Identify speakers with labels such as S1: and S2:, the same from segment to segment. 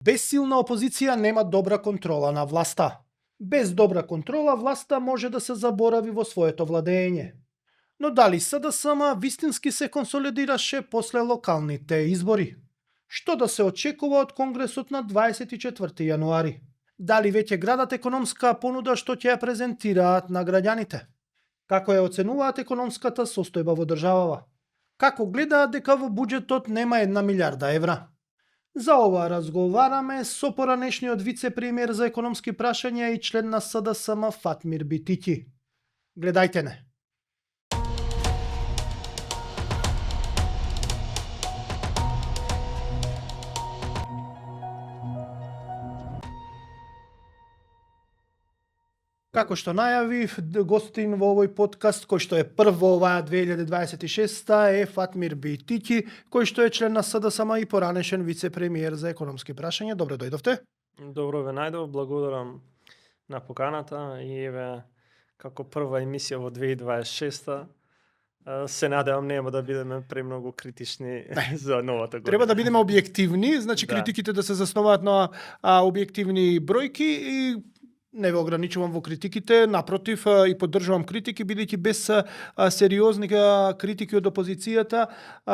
S1: Без силна опозиција нема добра контрола на власта. Без добра контрола власта може да се заборави во своето владење. Но дали СДСМ вистински се консолидираше после локалните избори? Што да се очекува од Конгресот на 24 јануари? Дали веќе градат економска понуда што ќе ја презентираат на граѓаните? Како ја оценуваат економската состојба во државава? Како гледаат дека во буџетот нема 1 милиарда евра? За ова разговараме со поранешниот вице-премиер за економски прашања и член на СДСМ Фатмир Битики. Гледајте не. Како што најавив, гостин во овој подкаст, кој што е прв во оваа 2026 е Фатмир Битики, кој што е член на СДСМ и поранешен вице-премиер за економски прашања. Добро дојдовте.
S2: Добро ве најдов, благодарам на поканата и еве како прва емисија во 2026 се надевам нема да бидеме премногу критични за новата година.
S1: Треба да бидеме објективни, значи
S2: Да.
S1: критиките да се заснуваат на објективни бројки и не ве ограничувам во критиките, напротив и поддржувам критики, бидејќи без сериозни критики од опозицијата,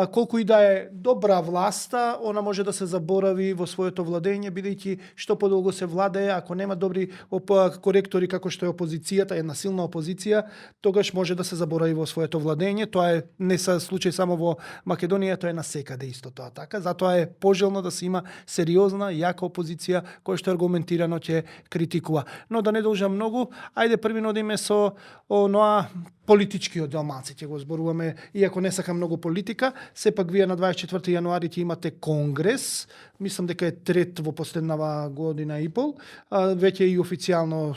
S1: колку и да е добра власта, она може да се заборави во своето владење, бидејќи што подолго се владее, ако нема добри коректори како што е опозицијата, една силна опозиција, тогаш може да се заборави во своето владење. Тоа е не се случај само во Македонија, тоа е насекаде исто тоа така. Затоа е пожелно да се има сериозна, јака опозиција која што аргументирано ќе критикува. Но да не должам многу, ајде први одиме со оноа политичкиот дел малце ќе го зборуваме, иако не сакам многу политика, сепак вие на 24 јануари ќе имате конгрес, мислам дека е трет во последнава година и пол, веќе и официјално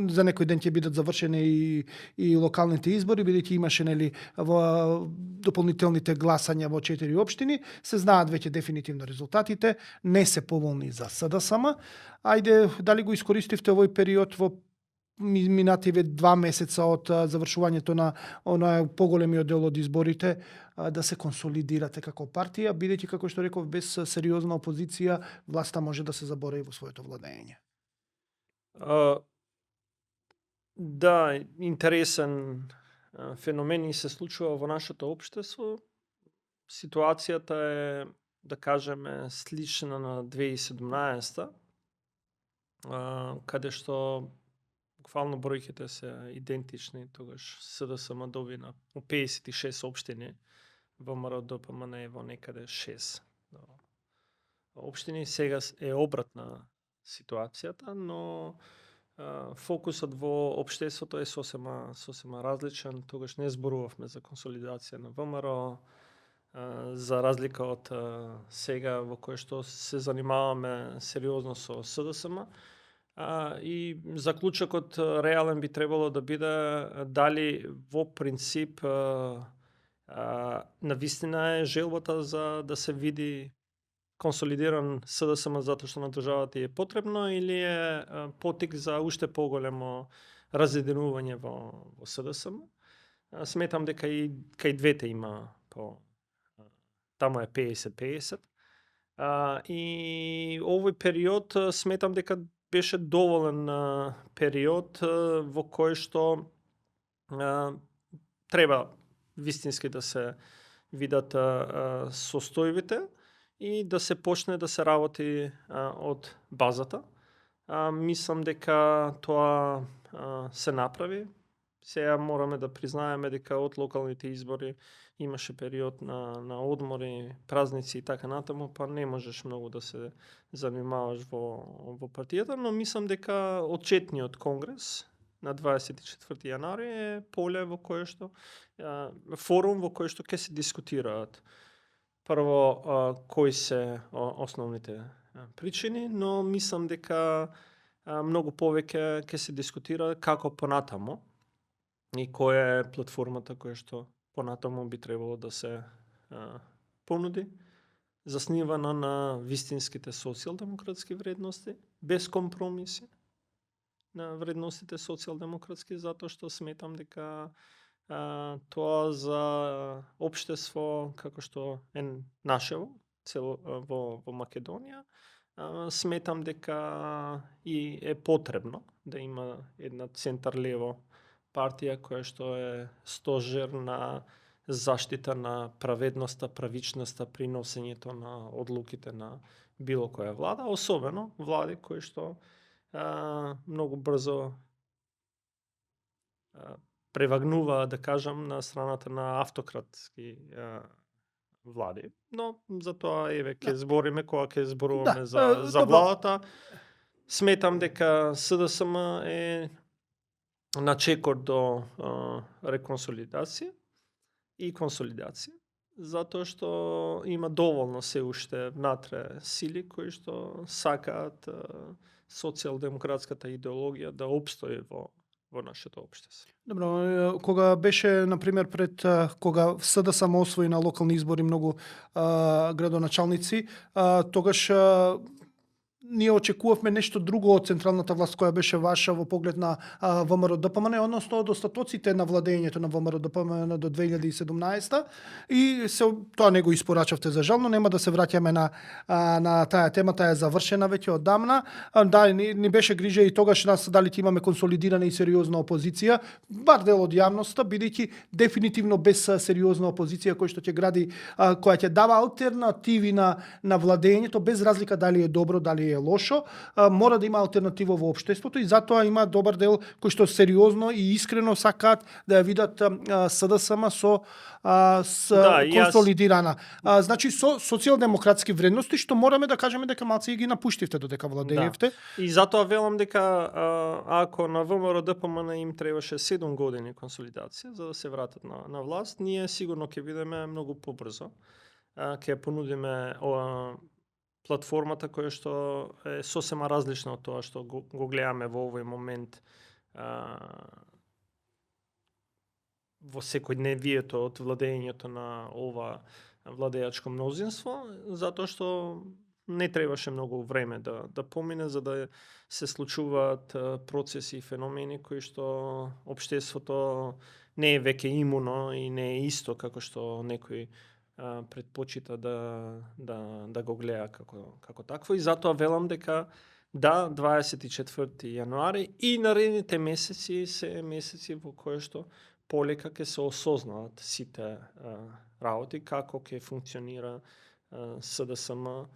S1: за некој ден ќе бидат завршени и локалните избори, бидејќи имаше нели во дополнителните гласања во 4 општини, се знаат веќе дефинитивно резултатите, не се поволни за СДСМ. Ајде, дали го искористивте овој период во минативе 2 месеца од завршувањето на оној поголемиот дел од изборите да се консолидирате како партија, бидејќи како што реков без сериозна опозиција власта може да се заборави во своето владење.
S2: Да, интересен феномен и се случува во нашето општество. Ситуацијата е, да кажеме, слична на 2017 каде што буквално бројките се идентични, тогаш СДСМ доби на 56 општини, ВМРО ДПМН е во некаде 6 општини. Сега е обратна ситуацијата, но фокусот во општеството е сосема различен. Тогаш не зборувавме за консолидација на ВМРО, за разлика од сега во кој што се занимаваме сериозно со СДСМ. И заклучокот реален би требало да биде дали во принцип навистина е желбата за да се види консолидиран СДСМ затоа што на државата е потребно, или е потик за уште поголемо разединување во СДСМ. Сметам дека и кај двете има таму е 50-50. И овој период сметам дека беше доволен период во кој што треба вистински да се видат состојбите и да се почне да се работи од базата. Мислам дека тоа се направи. Сега мораме да признаеме дека од локалните избори имаше период на одмори, празници и така натаму, па не можеш многу да се занимаваш во партијата, но мислам дека отчетниот конгрес на 24 јануари е поле во кое што форум во кој што ќе се дискутираат прво кои се основните причини, но мислам дека многу повеќе ќе се дискутира како понатаму и која е платформата која што понатаму би требало да се понуди, заснивана на вистинските социјалдемократски вредности, без компромиси на вредностите социјалдемократски, затоа што сметам дека тоа за општество како што е нашево во Македонија сметам дека и е потребно да има една центар-лево партија која што е стожер на заштита на праведноста, правичноста при носењето на одлуките на било која влада, особено влади кои што многу брзо превагнува, да кажам, на страната на автократски влади. Но за тоа еве ќе збориме кога ќе зборуваме за
S1: добро.
S2: владата. Сметам дека СДСМ е на чекор до реконсолидација и консолидација, затоа што има доволно се уште внатре сили кои што сакаат социјалдемократската идеологија да опстои во нашето општество.
S1: Добро, кога беше, например, кога СДСМ освои на локални избори многу градоначалници, тогаш ние очекувавме нешто друго од централната власт која беше ваша во поглед на ВМРО-ДПМН, односно од остатоците на владењето на ВМРО-ДПМН до 2017 и тоа не го испорачавте за жал, но нема да се враќаме на таа тема, таа е завршена веќе оддамна. Да, ни беше грижа и тогаш нас дали ќе имаме консолидирана и сериозна опозиција, бар дел од јавноста, бидејќи дефинитивно без сериозна опозиција која што ќе гради, која ќе дава алтернативи на владењето, без разлика дали е добро, дали е лошо, мора да има алтернатива во општеството и затоа има добар дел кои што сериозно и искрено сакаат да ја видат СДСМ со консолидирана. Значи со социјалдемократски вредности што мораме да кажеме дека малце ги напуштивте додека владеевте.
S2: Да. И затоа велам дека ако на ВМРО-ДПМН им требаше 7 години консолидација за да се вратат на власт, ние сигурно ќе бидеме многу побрзо. Ќе понудиме платформата која што е сосема различна од тоа што го гледаме во овој момент во секојдневието од владењето на ова владеачко мнозинство, затоа што не требаше многу време да помине за да се случуваат процеси и феномени кои што општеството не е веќе имуно и не е исто како што некој предпочита да го гледа како такво и затоа велам дека да, 24 јануари и наредните месеци се месеци во кои што полека ќе се осознаат сите работи како ќе функционира СДСМ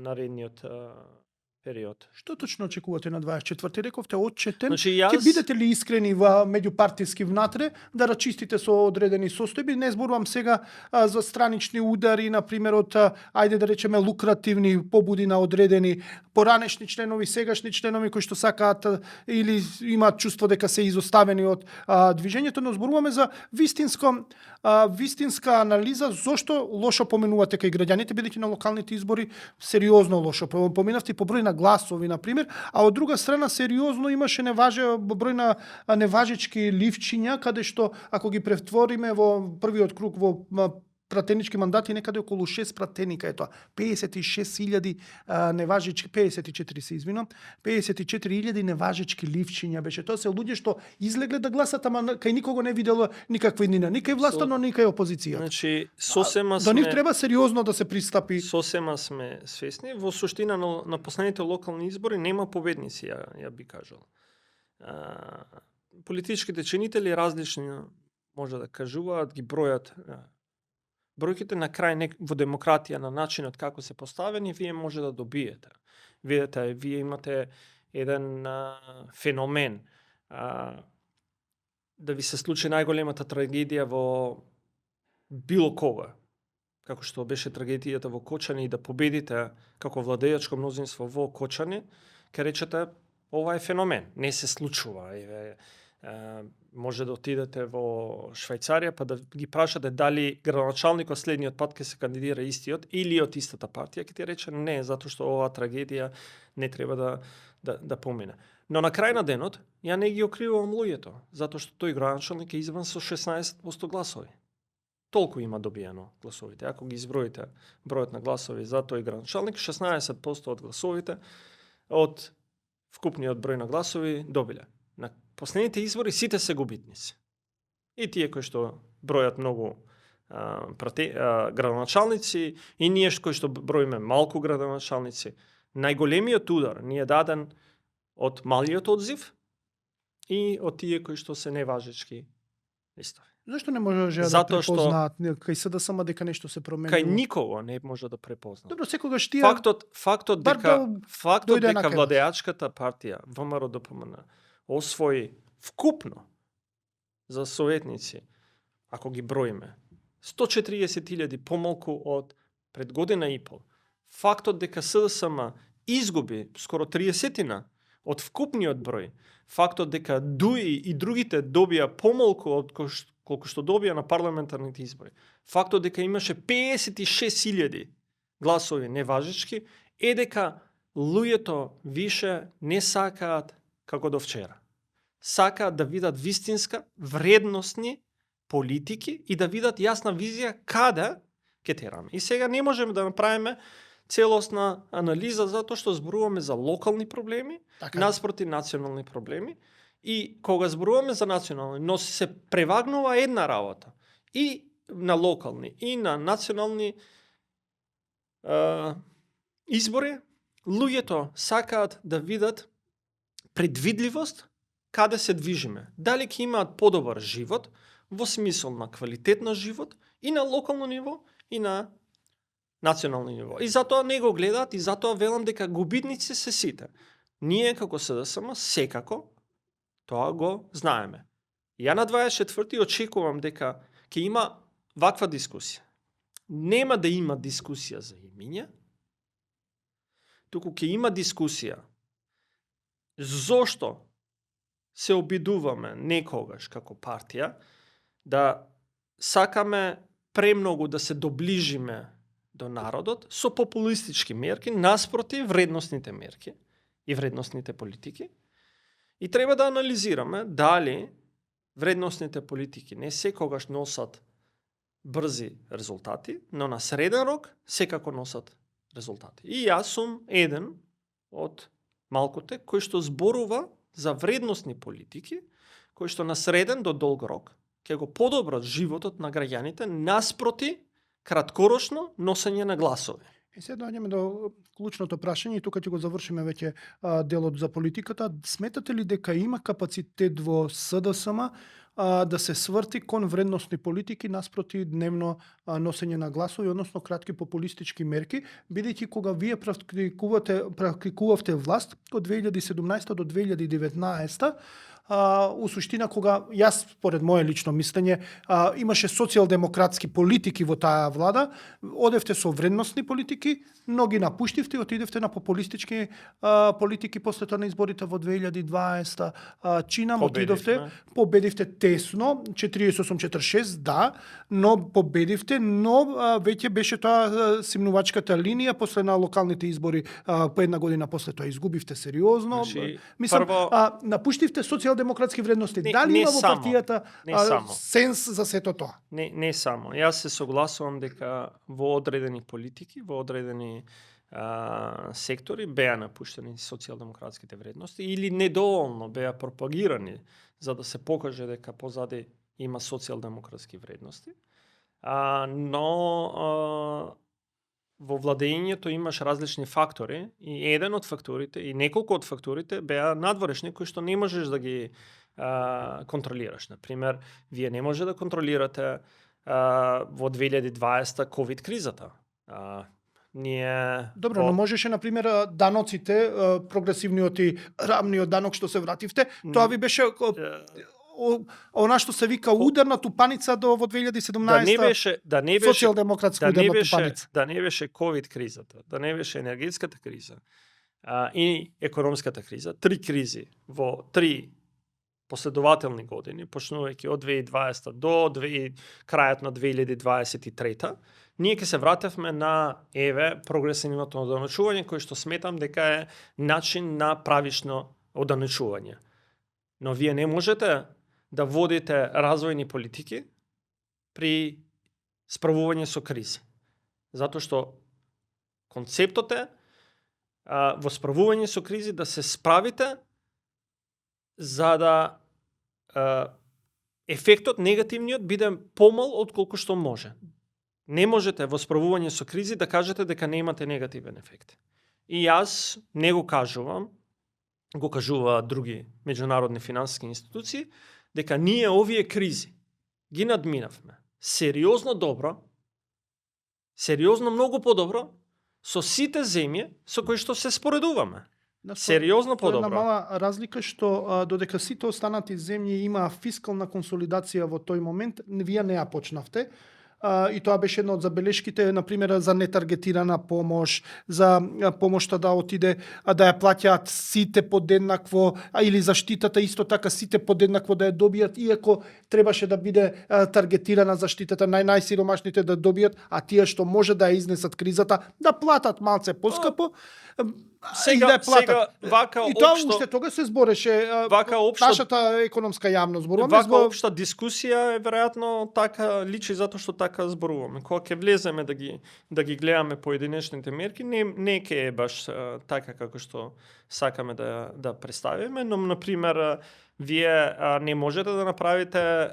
S2: наредниот период.
S1: Што точно очекувате на 24-ти? Рековте отчетен.
S2: Значи,
S1: Ќе бидете ли искрени меѓупартиски внатре да рачистите со одредени состојби? Не зборувам сега за странични удари, например од ајде да речеме лукративни побуди на одредени поранешни членови, сегашни членови кои што сакаат или имаат чувство дека се изоставени од движењето, но зборуваме за вистинска анализа зошто лошо поминувате кај граѓаните, бидејќи на локалните избори сериозно лошо поминавте по број на гласови, например, а од друга страна сериозно имаше број на неважечки ливчиња, каде што ако ги претвориме во првиот круг во пратенички мандати, некаде околу 6 пратеника е тоа. 56.000 неважечки, 54 се извинам, 54.000 неважечки ливчиња беше. Тоа се луѓе што излегле да гласат, ама кај никого не видело никаква иднина, ни кај власта, но ни кај опозиција.
S2: Значи, сосема
S1: до нив треба сериозно да се пристапи.
S2: Сосема сме свесни. Во суштина на последните локални избори нема победници, ја би кажал. Политичките чинители различни може да кажуваат, ги бројат бројките на крај во демократија на начинот како се поставени, вие може да добиете. Видете, вие имате еден феномен. Да ви се случи најголемата трагедија во било кога, како што беше трагедијата во Кочани и да победите како владеачко мнозинство во Кочани, ќе речете ова е феномен, не се случува. Може да отидете во Швајцарија па да ги прашате дали градоначалникот следниот пат ќе се кандидира истиот или од истата партија, ќе ти рече не, затоа што оваа трагедија не треба да помине. Но на крај на денот, ја не ги окривувам луѓето, затоа што тој градоначалник е избран со 16% гласови. Толку има добиено гласовите. Ако ги изброите бројот на гласови за тој градоначалник, 16% од гласовите од вкупниот број на гласови добиле. На последните избори сите се губитници. И тие кои што бројат многу градоначалници, и ние кои што броиме малку градоначалници, најголемиот удар ни е даден од малиот одзив и од тие кои што се неважечки листови.
S1: Зашто не може да
S2: Затоа што-
S1: препознаат кај СДСМ дека нешто се променило?
S2: Кај никого не може да препозна.
S1: Добро, секогаш тие
S2: Фактот
S1: бар
S2: дека
S1: дојде
S2: дека
S1: накај вас.
S2: владеачката партија ВМРО ДПМН освои вкупно за советници, ако ги броиме, 140.000 помалку од пред година и пол. Фактот дека СДСМ изгуби скоро 30 од вкупниот број, фактот дека ДУИ и другите добија помалку од колку што добија на парламентарните избори, фактот дека имаше 56.000 гласови неважечки, е дека луѓето више не сакаат како до вчера. Сакаат да видат вистинска, вредностни политики и да видат јасна визија каде ќе тераме. И сега не можеме да направиме целосна анализа затоа што зборуваме за локални проблеми,
S1: Така е.
S2: наспроти национални проблеми, и кога зборуваме за национални, но се превагнува една работа и на локални и на национални избори, луѓето сакаат да видат предвидливост каде се движиме. Дали ќе имаат подобар живот во смисол на квалитет на живот и на локално ниво и на национално ниво. И затоа не го гледаат и затоа велам дека губитници се сите. Ние како СДСМ секако тоа го знаеме. Ја на 24 очекувам дека ќе има ваква дискусија. Нема да има дискусија за имиња, туку ќе има дискусија зошто се обидуваме некогаш како партија да сакаме премногу да се доближиме до народот со популистички мерки наспроти вредностните мерки и вредностните политики. И треба да анализираме дали вредностните политики не секогаш носат брзи резултати, но на среден рок секако носат резултати. И јас сум еден од малкуте кој што зборува за вредностни политики, кои што на среден до долг рок ќе го подобрат животот на граѓаните наспроти краткорочно носење на гласови.
S1: И сега доаѓаме до клучното прашање и тука ќе го завршиме веќе делот за политиката. Сметате ли дека има капацитет во СДСМ да се сврти кон вредностни политики наспроти дневно носење на гласови, односно кратки популистички мерки, бидејќи кога вие практикувавте власт од 2017 до 2019, у суштина кога јас според мое лично мислење имаше социјалдемократски политики во таа влада, одевте со вредностни политики, но ги напуштивте и отидевте на популистички политики после тоа на изборите во 2020. Чинам отидовте, победивте тесно, 48-46, да, но победивте, но веќе беше тоа симнувачката линија после на локалните избори по една година после тоа изгубивте сериозно.
S2: Значи,
S1: Мислам,
S2: прво-
S1: напуштивте социјалдемократски вредности.
S2: Не-
S1: Дали
S2: не
S1: има во
S2: само.
S1: партијата
S2: Не само.
S1: сенс за сето тоа?
S2: Не само. Јас се согласувам дека во одредени политики, во одредени сектори беа напуштени социјалдемократските вредности или недоволно беа пропагирани за да се покаже дека позади има социјалдемократски вредности. Но во владењето имаш различни фактори и еден од факторите и неколку од факторите беа надворешни кои што не можеш да ги контролираш. Например, вие не може да контролирате во 2020 ковид кризата. Ние
S1: Добро, но можеше, например, даноците, прогресивниот и рамниот данок што се вративте, тоа ви беше она што се вика ударна тупаница до во 2017.
S2: да не беше
S1: социјалдемократска ударна тупаница.
S2: да не беше ковид кризата, да не беше енергетската криза и економската криза, три кризи во три последователни години, почнувајќи од 2020 до крајот на 2023, ние ќе се вратевме на прогресивното оданочување, кој што сметам дека е начин на правично оданочување. Но вие не можете да водите развојни политики при справување со кризи. Затоа што концептот е во справување со кризи да се справите за да ефектот негативниот биде помал од колку што може. Не можете во справување со кризи да кажете дека не имате негативен ефект. И јас не го кажувам, го кажуваат други меѓународни финансиски институции, дека ние овие кризи ги надминавме сериозно добро, сериозно многу подобро со сите земји со кои што се споредуваме. Сериозно
S1: Тоа е една
S2: подобро.
S1: мала разлика што додека сите останати земји имаа фискална консолидација во тој момент, вие не ја почнавте. И тоа беше една од забелешките, например, за нетаргетирана помош, за помошта да отиде, да ја плаќаат сите подеднакво, или заштитата исто така сите подеднакво да ја добијат, иако требаше да биде таргетирана заштитата, најсиромашните да добијат, а тие што може да ја изнесат кризата, да платат малце поскапо, и да ја платат.
S2: вака
S1: И тоа
S2: општо,
S1: уште тога се збореше,
S2: вака општо,
S1: нашата економска јавност зборуваме,
S2: вака општа дискусија е веројатно така личи затоа што така зборуваме. Кога ќе влеземе да ги гледаме поединечните мерки, не ќе е баш така како што сакаме да представиме, но на пример вие не можете да направите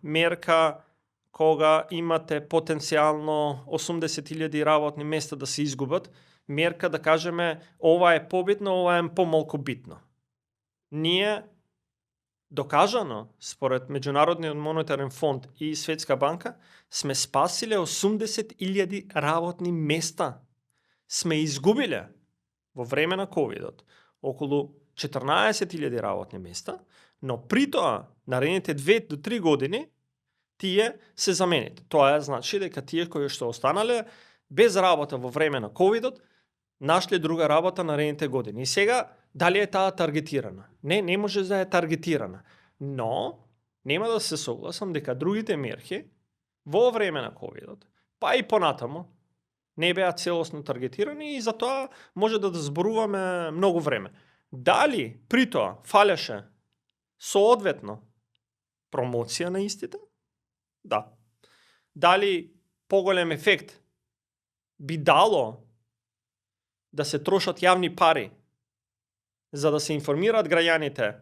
S2: мерка кога имате потенцијално 80.000 работни места да се изгубат, мерка да кажеме ова е побитно, ова е помалку битно. Ние докажано, според Меѓународниот монетарен фонд и Светска банка, сме спасиле 80.000 работни места. Сме изгубиле во време на ковидот околу 14.000 работни места, но при тоа наредните 2 до 3 години тие се замените. Тоа значи дека тие кои што останале без работа во време на ковидот нашле друга работа наредните години. И сега, дали е таа таргетирана? Не може да е таргетирана. Но, нема да се согласам дека другите мерки во време на ковидот, па и понатаму, не беа целосно таргетирани и затоа може да зборуваме многу време. Дали при тоа фалеше соодветно промоција на истите? Да. Дали поголем ефект би дало да се трошат јавни пари за да се информираат граѓаните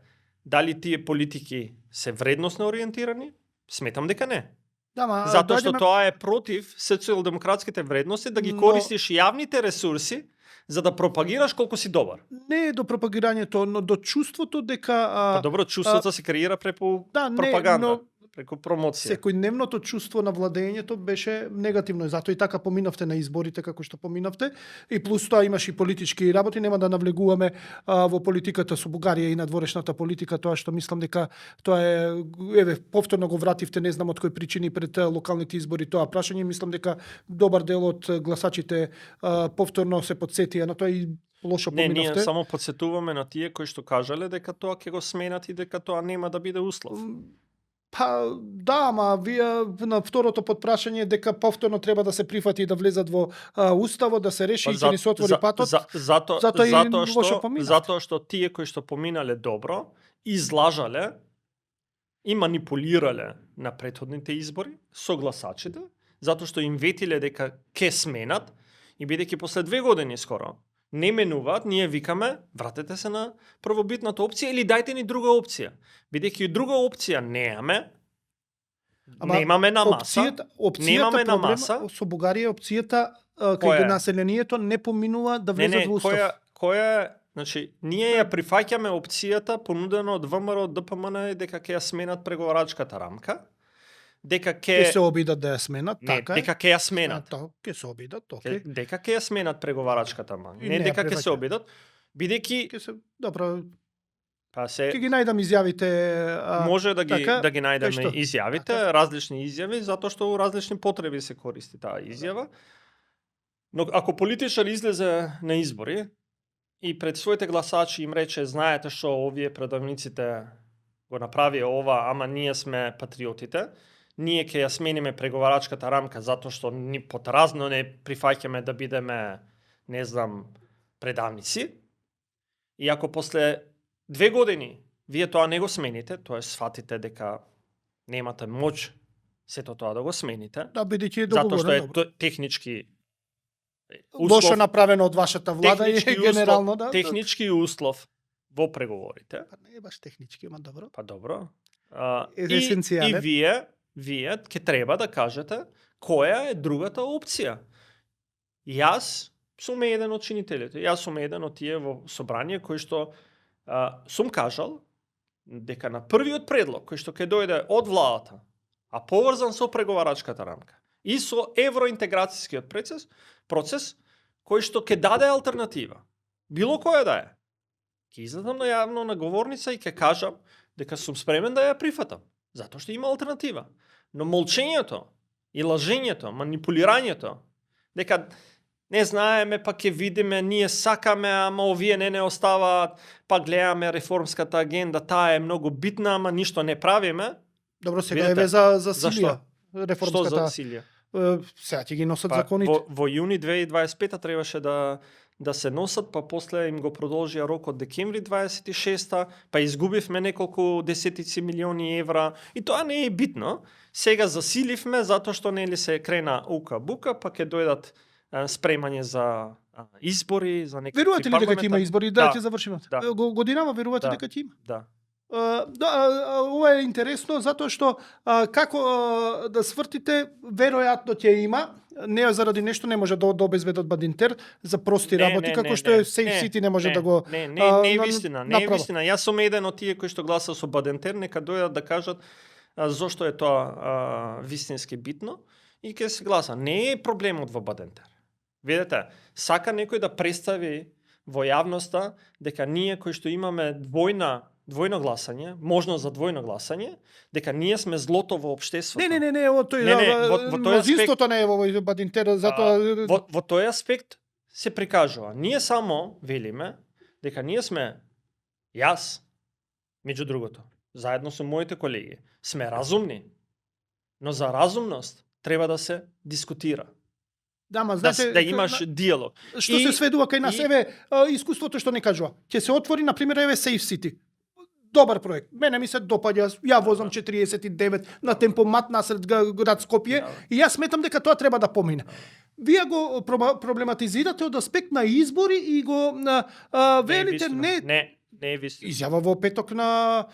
S2: дали тие политики се вредносно ориентирани? Сметам дека не. Затоа што тоа е против социјалдемократските вредности да ги користиш јавните ресурси за да пропагираш колку си добар.
S1: Не е до пропагирањето, но до чувството дека
S2: Па добро, чувството се креира преку пропаганда. Преку промоција.
S1: Секојдневното чувство на владењето беше негативно и затоа и така поминавте на изборите како што поминавте и плюс тоа имаш и политички работи, нема да навлегуваме во политиката со Бугарија и надворешната политика, тоа што мислам дека тоа е повторно го вративте, не знам од кои причини пред локалните избори тоа прашање, мислам дека добар дел од гласачите повторно се потсетија на тоа и лошо поминавте.
S2: Не, ние само потсетуваме на тие кои што кажале дека тоа ќе го сменат и дека тоа нема да биде услов.
S1: Па да, ама вие на второто подпрашање дека повторно треба да се прифати и да влезат во уставот, да се реши и ќе ни се отвори патот.
S2: Затоа што тие кои што поминале добро, излажале и манипулирале на претходните избори со гласачите, затоа што им ветиле дека ќе сменат и бидејќи после 2 години скоро не менуваат, ние викаме, вратете се на првобитната опција или дајте ни друга опција. Бидејќи друга опција немаме, немаме на маса, немаме на маса.
S1: Со Бугарија опцијата кај населението не поминува да влезат во устав.
S2: Која е, значи, ние ја прифаќаме опцијата понудена од ВМРО, ДПМН дека ќе ја сменат преговарачката рамка, дека
S1: ќе се обидат да ја сменат, така е.
S2: Дека ќе ја сменат.
S1: Ќе се обидат, окей.
S2: Дека ќе ја сменат преговарачката рамка. Не дека ќе се обидат, бидејќи
S1: ќе се добро.
S2: Па се
S1: ќе ги најдам изјавите.
S2: Може да ги
S1: така,
S2: да ги најдеме изјавите, различни изјави, затоа што у различни потреби се користи таа изјава. Но ако политичар излезе на избори и пред своите гласачи им рече, знаете што овие предавниците го направија ова, ама ние сме патриотите, ние ќе ја смениме преговарачката рамка затоа што ни потразно не прифаќаме да бидеме, не знам, предавници. И ако после 2 години вие тоа не го смените, тоа сватите дека немате моќ сето тоа да го смените.
S1: Да, бидејќи е договорено.
S2: Затоа што е технички
S1: лошо направено од вашата влада и генерално да.
S2: Технички услов во преговорите.
S1: Па не е баш технички, ама добро.
S2: Па добро.
S1: Есенцијален.
S2: И вие ќе треба да кажете која е другата опција. Јас сум еден од чинителите. Јас сум еден од тие во собрание кој што сум кажал дека на првиот предлог кој што ќе дојде од владата, а поврзан со преговарачката рамка и со евроинтеграцијскиот процес кој што ќе даде алтернатива, било која да е, ќе излезам најавно на говорница и ќе кажам дека сум спремен да ја прифатам, затоа што има алтернатива. Но молчењето и лажењето, манипулирањето, дека не знаеме, па ќе видиме, ние сакаме, ама овие не оставаат, па гледаме реформската агенда, таа е многу битна, ама ништо не правиме.
S1: Добро, сега
S2: Видете,
S1: еве за
S2: зашто?
S1: Силија.
S2: Што
S1: Реформската.
S2: за Силија?
S1: Сега ќе ги носат
S2: Па,
S1: законите.
S2: во јуни 2025 требаше да се носат, па после им го продолжија рокот декември 26-та, па изгубивме неколку десетици милиони евра и тоа не е битно. Сега засиливме затоа што нели се крена ука-бука, па ќе дојдат спремање за избори, за некакви
S1: Верувате ли дека ќе има избори? Да,
S2: Да.
S1: ќе завршиме.
S2: Да.
S1: Годинава верувате
S2: Да.
S1: дека ќе има?
S2: Да.
S1: Ова е интересно затоа што како да свртите веројатно ќе има, не заради нешто не може да обезведат Бадинтер за прости работи како што е Safe City не може да го
S2: не е вистина, не е
S1: направи.
S2: вистина. Јас сум еден од тие кои што гласа со Бадинтер, нека дојдат да кажат зошто е тоа вистински битно и ќе се гласа. Не е проблемот во Бадинтер. Видете, сака некој да представи во јавноста дека ние кои што имаме двојно гласање, можност за двојно гласање, дека ние сме злото во општеството.
S1: Не, тој
S2: во тој
S1: мнозинството не е во Бадинтер, затоа
S2: во тој аспект се прикажува. Ние само велиме дека ние сме јас, меѓу другото, заедно со моите колеги, сме разумни, но за разумност треба да се дискутира.
S1: да, ма
S2: Да,
S1: знаете
S2: да имаш диалог.
S1: што се сведува кај нас, еве искуството што не кажува. Ќе се отвори на пример еве Safe City. Добар проект. Мене ми се допаѓа. Ја возам 49 на темпомат насред град Скопје и јас сметам дека тоа треба да помине. Вие го проблематизирате од аспект на избори и го велите
S2: Не е вистина.
S1: изјава во петок на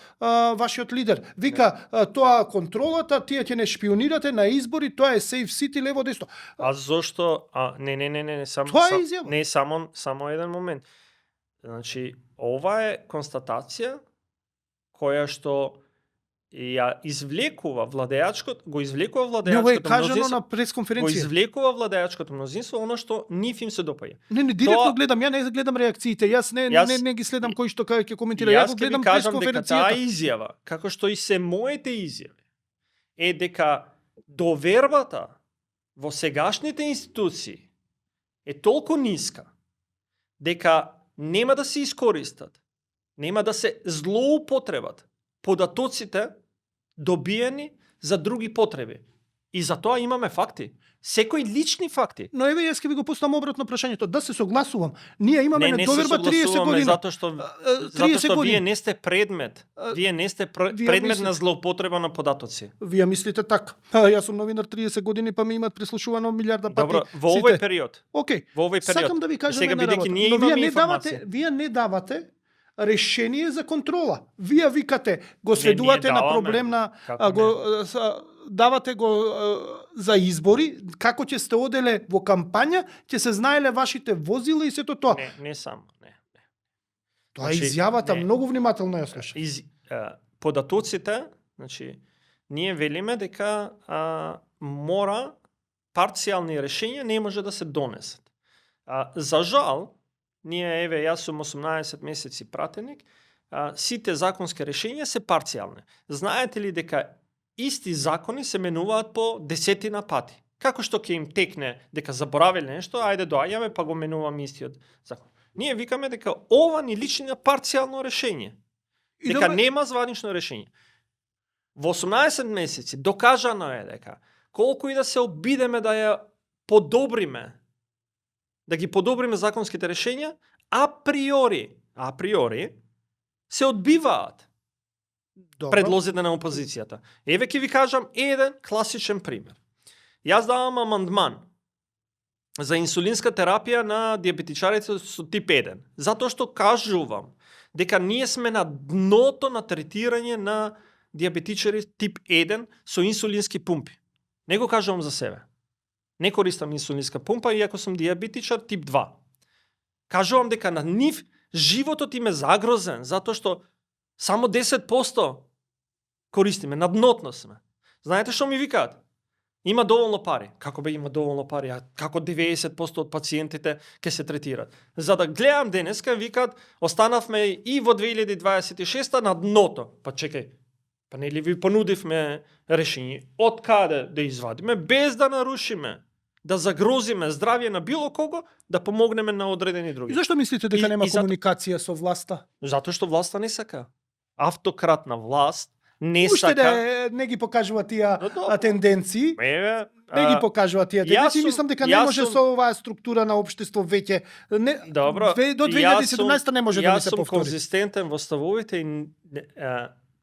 S1: вашиот лидер. Вика, тоа контролата, тие ќе не шпионирате на избори, тоа е Safe City лево десно.
S2: А зошто? Не, само
S1: Тоа е изјава.
S2: не само еден момент. Значи, ова е констатација која што ја извлекува
S1: Не, ова е
S2: владеачкото
S1: кажано
S2: мнозинство,
S1: на
S2: го
S1: пресконференција.
S2: извлекува владеачкото мнозинство оно што нив им се допаѓа.
S1: Не, директно
S2: Тоа-
S1: гледам, ја не гледам реакциите. Јас не ги следам кој што ќе коментира. Ја
S2: Јас
S1: го
S2: ќе ви
S1: гледам
S2: кажам дека таа
S1: пресконференцијата.
S2: изјава, како што и се моите изјави, е дека довербата во сегашните институции е толку ниска дека нема да се искористат, нема да се злоупотребат податоците добиени за други потреби. И за тоа имаме факти. Секои лични факти.
S1: Но еве јас ќе ви го поставам обратно прашањето. Да се согласувам. Ние имаме
S2: Не се
S1: недоверба 30
S2: согласуваме
S1: години.
S2: затоа што
S1: 30
S2: вие
S1: години.
S2: не сте предмет. Вие не сте
S1: Вие
S2: предмет
S1: мислите-
S2: на злоупотреба на податоци.
S1: Вие мислите така. Јас сум новинар 30 години, па ме имат преслушувано милиарда пати.
S2: Добро, во
S1: сите.
S2: овој период.
S1: Океј.
S2: Во овој период.
S1: Сакам да ви кажам
S2: Сега
S1: една
S2: бидејќи
S1: работа.
S2: ние
S1: Но
S2: имаме
S1: вие не давате решение за контрола. Вие викате, го
S2: ние
S1: сведувате на
S2: даваме.
S1: проблем на
S2: Како
S1: давате го за избори, како ќе сте оделе во кампања, ќе се знаеле вашите возила и сето тоа.
S2: Не само, не.
S1: Тоа е
S2: Значи,
S1: изјавата,
S2: не.
S1: многу внимателно ја слушам.
S2: Податоците, значи, ние велиме дека мора парцијални решења не може да се донесат. За жал, ние, еве, јас сум 18 месеци пратеник, сите законски решења се парцијални. Знаете ли дека исти закони се менуваат по десетина пати? Како што ќе им текне дека заборавиле нешто, ајде доаѓаме па го менуваме истиот закон. Ние викаме дека ова ни личи на парцијално решење.
S1: И
S2: Дека
S1: добро-
S2: нема званично решење. Во 18 месеци докажано е дека колку и да се обидеме да ја подобриме, да ги подобриме законските решења, априори се одбиваат
S1: Добро.
S2: предлозите на опозицијата. Еве ќе ви кажам еден класичен пример. Јас давам амандман за инсулинска терапија на диабетичарите со тип 1, затоа што кажувам дека ние сме на дното на третирање на диабетичари тип 1 со инсулински пумпи. Не го кажувам за себе. Не користам инсулинска помпа, иако сум диабетичар тип 2. Кажувам дека на нив животот им е загрозен, затоа што само 10% користиме, на дното сме. Знаете што ми викаат? Има доволно пари. Како бе има доволно пари? А како 90% од пациентите ќе се третираат? За да гледам денеска, викаат, останавме и во 2026 на дното. Па чекај, па нели ви понудивме решение од каде да извадиме, без да нарушиме, да загрозиме здравје на било кого, да помогнеме на одредени други.
S1: И зашто мислите дека нема комуникација со власта?
S2: Затоа што власта не сака. Автократна власт не
S1: Уште
S2: сака.
S1: не ги покажува тие
S2: добро.
S1: тенденции.
S2: Еве,
S1: Не ги покажува тие тенденции.
S2: сум-
S1: Мислам дека не
S2: јас
S1: може
S2: сум-
S1: со оваа структура на општество веќе
S2: Добро.
S1: до 2017 не може да ни се
S2: Јас сум
S1: повтори.
S2: конзистентен во ставовите и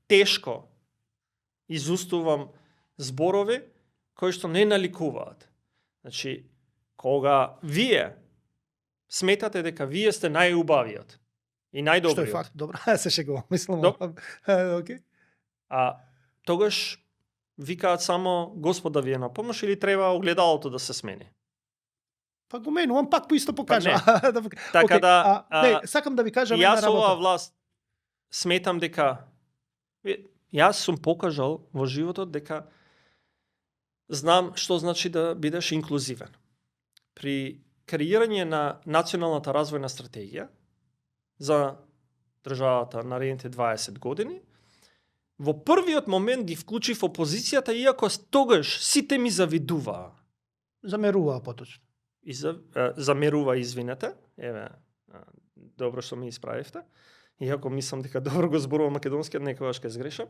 S2: тешко изустувам зборови кои што не наликуваат. Значи, кога вие сметате дека вие сте најубавиот и
S1: Што е
S2: најдобриот,
S1: факт, добро. Се шегувам, мислам. Окей.
S2: а тогаш викаат само Господ да ви е на помош или треба огледалото да се смени.
S1: Па го менувам, пак по исто покажа.
S2: Така
S1: Окей,
S2: да,
S1: не, сакам да ви кажам
S2: Јас
S1: една
S2: оваа
S1: работа.
S2: власт сметам дека јас сум покажал во животот дека знам што значи да бидеш инклузивен. При креирање на националната развојна стратегија за државата наредните 20 години, во првиот момент ги вклучив опозицијата, иако тогаш сите ми завидуваа.
S1: Замеруваа поточно.
S2: Замерува, извинете. Еве, добро што ми исправивте. Иако мислам дека добро го зборувам македонски, некогаш ќе сгрешам.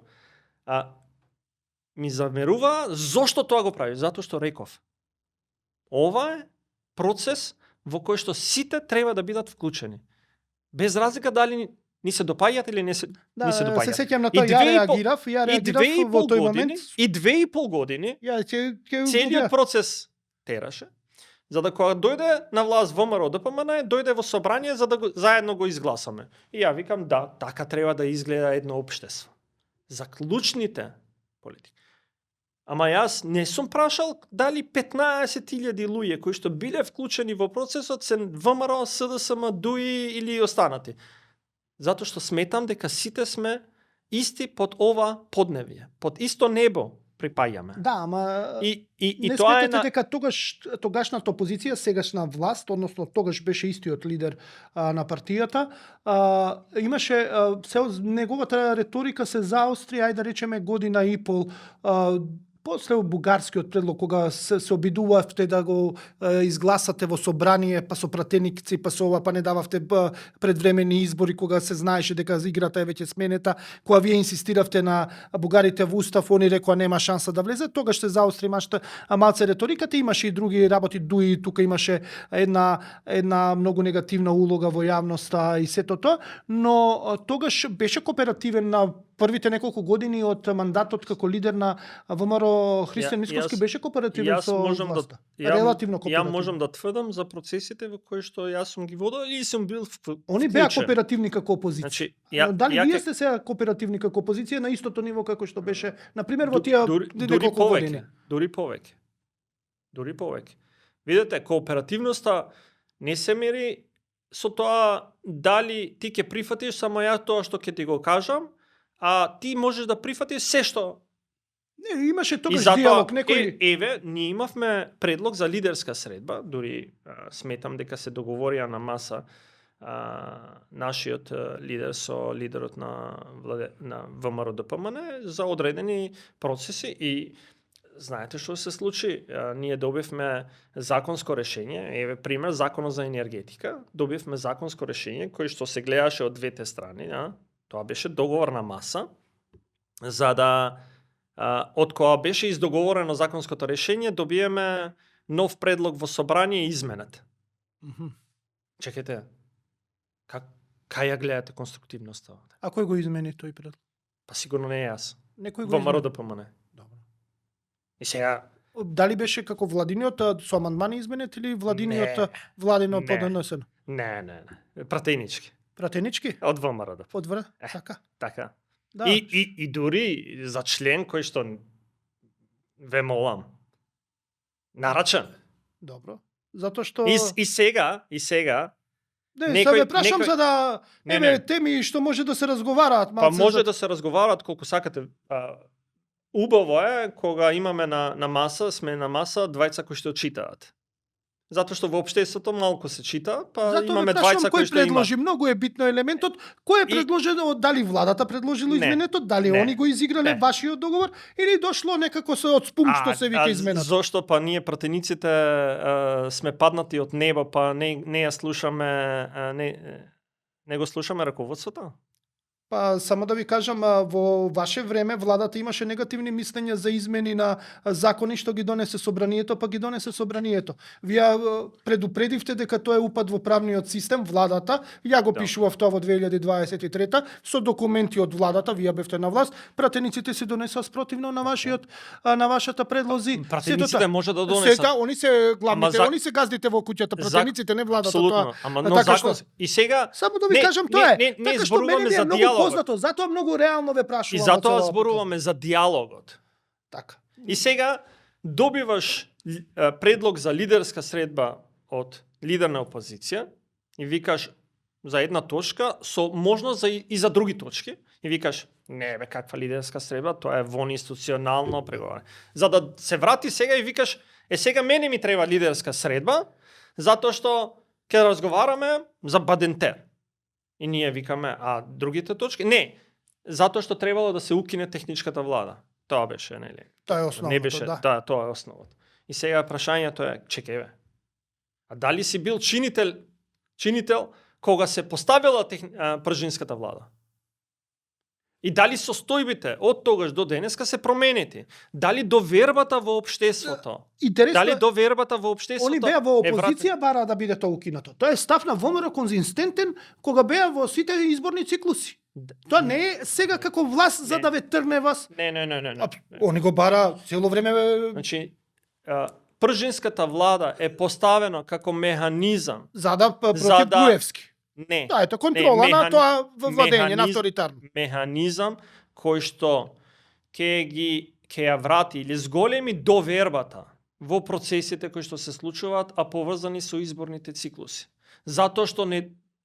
S2: Ми замерува зошто тоа го прави? Затоа што реков. Ова е процес во кој што сите треба да бидат вклучени. Без разлика дали ни се допаѓаат или не се, ни се допаѓаат.
S1: Се сеќам на
S2: И
S1: тоа, ја
S2: 2,5
S1: реагирав во тој момент.
S2: И 2,5 години
S1: Ја ќе
S2: целиот процес тераше, за да кога дојде на власт ВМРО ДПМН, дојде во собрание за да заедно го изгласаме. И ја викам да, така треба да изгледа едно општество. За клучните политики. Ама јас не сум прашал дали 15.000 луѓе кои што биле вклучени во процесот се ВМРО, СДСМ, ДУИ или останати. Затоа што сметам дека сите сме исти под ова подневје, под исто небо припаѓаме.
S1: Да, ама
S2: И
S1: не
S2: тоа е
S1: сметате
S2: на
S1: дека тогашната опозиција, сегашна власт, односно тогаш беше истиот лидер на партијата, имаше неговата реторика се заостри, ајде да речеме година и пол после бугарскиот предлог, кога се обидувавте да го изгласате во собрание, па со пратеници, па со ова, па не дававте предвремени избори, кога се знаеше дека играта е веќе сменета, кога вие инсистиравте на бугарите во устав, они рекоа нема шанса да влезе, тогаш се заостри малце реториката, имаше и други работи, Дуи тука имаше една многу негативна улога во јавноста и сето тоа, но тогаш беше кооперативен на првите неколку години од мандатот како лидер на ВМРО. Христијан Мицковски беше кооперативен со власта. Релативно кооперативен.
S2: Ја можам да тврдам за процесите во кои што јас сум ги водел и сум бил
S1: Они беа кооперативни како опозиција.
S2: Значи,
S1: Но дали вие сте сега кооперативни како опозиција на истото ниво како што беше, на пример, во тие неколку години?
S2: Дури повеќе. Видете, кооперативноста не се мери со тоа дали ти ќе прифатиш само ја тоа што ќе ти го кажам, а ти можеш да прифатиш се што.
S1: Не, имаше тогаш
S2: затоа,
S1: диалог, некој...
S2: Еве, ние имавме предлог за лидерска средба, дури сметам дека се договорија на маса нашиот лидер со лидерот на ВМРО ДПМН за одредени процеси и знаете што се случи? Ние добивме законско решение, еве пример, законот за енергетика, добивме законско решение кој што се гледаше од двете страни, тоа беше договор на маса, за да од кога беше издоговорено законското решение, добиеме нов предлог во собрание и изменет. Чекайте, кај ја гледате конструктивноста?
S1: А кој го измени тој предлог?
S2: Па сигурно не јас.
S1: Некој го
S2: Во
S1: измени.
S2: ВМРО ДПМН.
S1: Добро.
S2: И сега
S1: Дали беше како владиниот со амандмани изменет или владиниот владино
S2: Не.
S1: поднесено?
S2: не. Пратенички.
S1: Пратенички?
S2: Од ВМРО.
S1: Од вр? Така.
S2: Така.
S1: Да.
S2: И дури за член кој што ве молам. Нарачен.
S1: Добро. Затоа што
S2: И сега,
S1: не,
S2: некој-
S1: сега ве прашам
S2: некој-
S1: за да
S2: Не,
S1: еве
S2: не.
S1: теми што може да се разговараат
S2: Па
S1: малце.
S2: може
S1: за...
S2: да се разговараат колку сакате. Убаво е кога имаме на маса, сме на маса двајца кои што читаат. Затоа што во општеството малку се чита, па
S1: Затоа
S2: имаме
S1: ве прашам
S2: двајца
S1: кој
S2: кои што
S1: предложи,
S2: имаат.
S1: многу е битно елементот, кој е
S2: И-
S1: предложено, дали владата предложило
S2: Не.
S1: изменето, дали
S2: Не.
S1: они го изиграле
S2: Не.
S1: вашиот договор или дошло некако се од спум што се вика измената.
S2: Зошто па ние пратениците сме паднати од небо, па не ја слушаме, не го слушаме раководството?
S1: Па само да ви кажам, во ваше време владата имаше негативни мислења за измени на закони што ги донесе собранието, па ги донесе собранието. Вие предупредивте дека тоа е упад во правниот систем, владата, ја го
S2: Да.
S1: пишував тоа во 2023 со документи од владата, вие бевте на власт, пратениците се донесоа спротивно на на вашата предлози.
S2: Пратениците
S1: Сето тоа.
S2: може да донесат.
S1: Сега они се главните,
S2: Ама
S1: они се газдите во куќата, пратениците, не владата.
S2: Апсолутно,
S1: Тоа.
S2: ама но
S1: така
S2: закон.
S1: што-
S2: И сега
S1: Само да ви
S2: Не,
S1: кажам тоа е.
S2: не
S1: така што
S2: зборуваме
S1: мене ми е
S2: за
S1: многу
S2: дијалогот.
S1: познато, затоа многу реално ве прашувам.
S2: и затоа
S1: целата
S2: зборуваме за дијалогот.
S1: Така.
S2: И сега добиваш предлог за лидерска средба од лидер на опозиција и викаш за една точка со можност за и за други точки и викаш не бе каква лидерска средба, тоа е вон институционално преговарање. За да се врати сега и викаш сега мене ми треба лидерска средба затоа што ќе разговараме за Бадентер. И ние викаме а другите точки не, затоа што требало да се укине техничката влада. Тоа беше, нели?
S1: Тоа е основното,
S2: Не беше,
S1: да.
S2: тоа е основото. И сега прашањето е, чекај бе. А дали си бил чинител кога се поставила пржинската влада? И дали состојбите од тогаш до денеска се променети? Дали довербата во општеството?
S1: Интересно
S2: Дали
S1: е,
S2: довербата во општеството?
S1: они беа во
S2: е
S1: опозиција бара да биде тоа укинато. Тоа е став на ВМРО конзистентен кога беа во сите изборни циклуси. Тоа не е сега како власт за
S2: Не.
S1: да ве трне вас.
S2: Не.
S1: Они го бара цело време.
S2: Значи, пржинската влада е поставено како механизам.
S1: За да против
S2: За да-
S1: Груевски.
S2: Не.
S1: Да, ето контрола на тоа владење на
S2: механиз-
S1: авторитарно.
S2: Механизам кој што ќе ја врати или зголеми довербата во процесите кои што се случуваат, а поврзани со изборните циклуси. Затоа што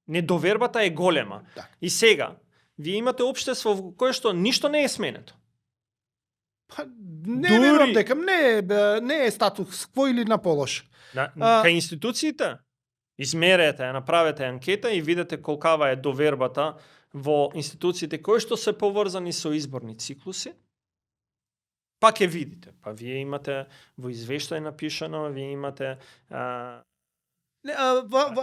S2: недовербата е голема.
S1: Так.
S2: И сега, вие имате општество во кое што ништо не е сменето.
S1: Па, не
S2: Дури-
S1: верувам дека не е статус кво или на полош.
S2: Кај институциите, измерете, направете анкета и видете колкава е довербата во институциите кои што се поврзани со изборни циклуси. Па ќе видите. Па вие имате во извештај напишано, вие имате
S1: Не,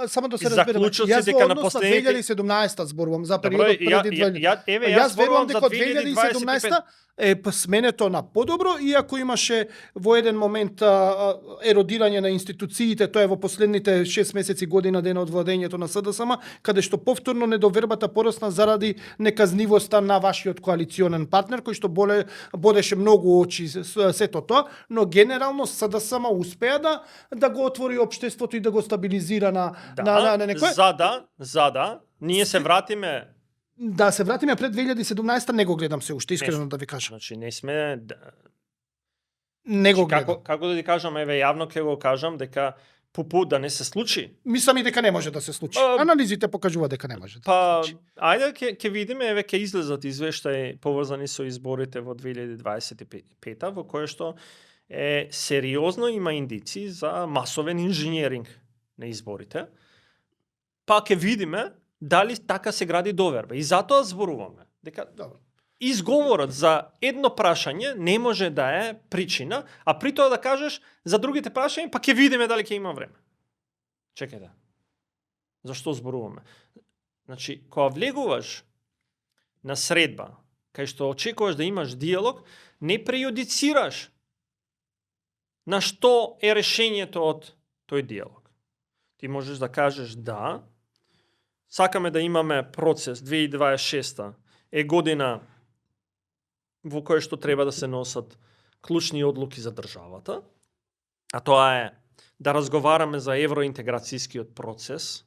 S1: само да се разбереме.
S2: заклучоци
S1: Јас
S2: дека
S1: во
S2: на
S1: однос на
S2: последните
S1: 2017 зборувам за
S2: Добро,
S1: периодот
S2: ја,
S1: преди
S2: ја,
S1: 2000.
S2: ја, еве,
S1: Јас верувам
S2: зборувам за
S1: дека од
S2: 2025.
S1: 2017 е сменето на подобро, иако имаше во еден момент еродирање на институциите, тоа е во последните 6 месеци година дена од владењето на СДСМ, каде што повторно недовербата порасна заради неказнивоста на вашиот коалиционен партнер, кој што бодеше многу очи сето тоа, но генерално СДСМ успеа да го отвори општеството и да го стабилизира на некој.
S2: За да ние се вратиме.
S1: Да се вратиме пред 2017 не го гледам се уште, искрено да ви кажам.
S2: Значи не сме
S1: Не го гледам.
S2: како да ти кажам, еве јавно ќе го кажам дека пупу да не се случи.
S1: Мислам и дека не може да се случи. Анализите покажуваат дека не може да
S2: Па,
S1: се случи.
S2: ајде ќе видиме, еве ќе излезат извештаи поврзани со изборите во 2025 во кое што е сериозно има индици за масовен инженеринг на изборите. Па ќе видиме дали така се гради доверба. И затоа зборуваме дека
S1: Добро.
S2: изговорот за едно прашање не може да е причина, а при тоа да кажеш за другите прашања, па ќе видиме дали ќе има време. Чекајте. Зашто зборуваме? Значи, кога влегуваш на средба, кај што очекуваш да имаш диалог, не прејудицираш на што е решењето од тој диалог. Ти можеш да кажеш да, сакаме да имаме процес 2026 е година во која што треба да се носат клучни одлуки за државата, а тоа е да разговараме за евроинтеграцијскиот процес.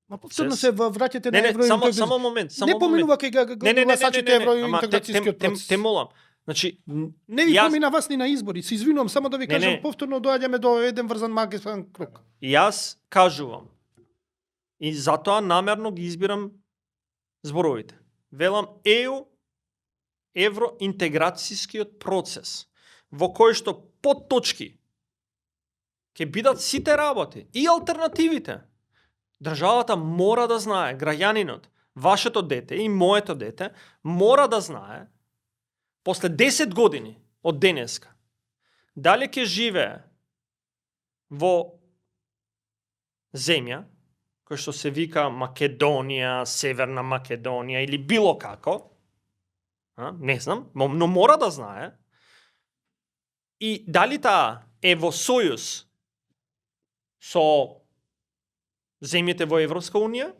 S1: Ма повторно се враќате на
S2: Не,
S1: евроинтеграција.
S2: само момент,
S1: Не поминува кај гласачите евроинтеграцијскиот процес.
S2: Те молам. Значи,
S1: Не ви
S2: Јас-
S1: помина вас ни на избори. Се извинувам, само да ви
S2: Не,
S1: кажам,
S2: не.
S1: повторно доаѓаме до еден врзан магистрален круг.
S2: Јас кажувам и затоа намерно ги избирам зборовите. Велам евроинтеграцијскиот процес во кој што подточки ќе бидат сите работи и алтернативите. Државата мора да знае, граѓанинот, вашето дете и моето дете мора да знае после 10 години од денеска дали ќе живее во земја кој што се вика Македонија, Северна Македонија или било како, не знам, но мора да знае, и дали таа е во сојуз со земјите во Европска Унија,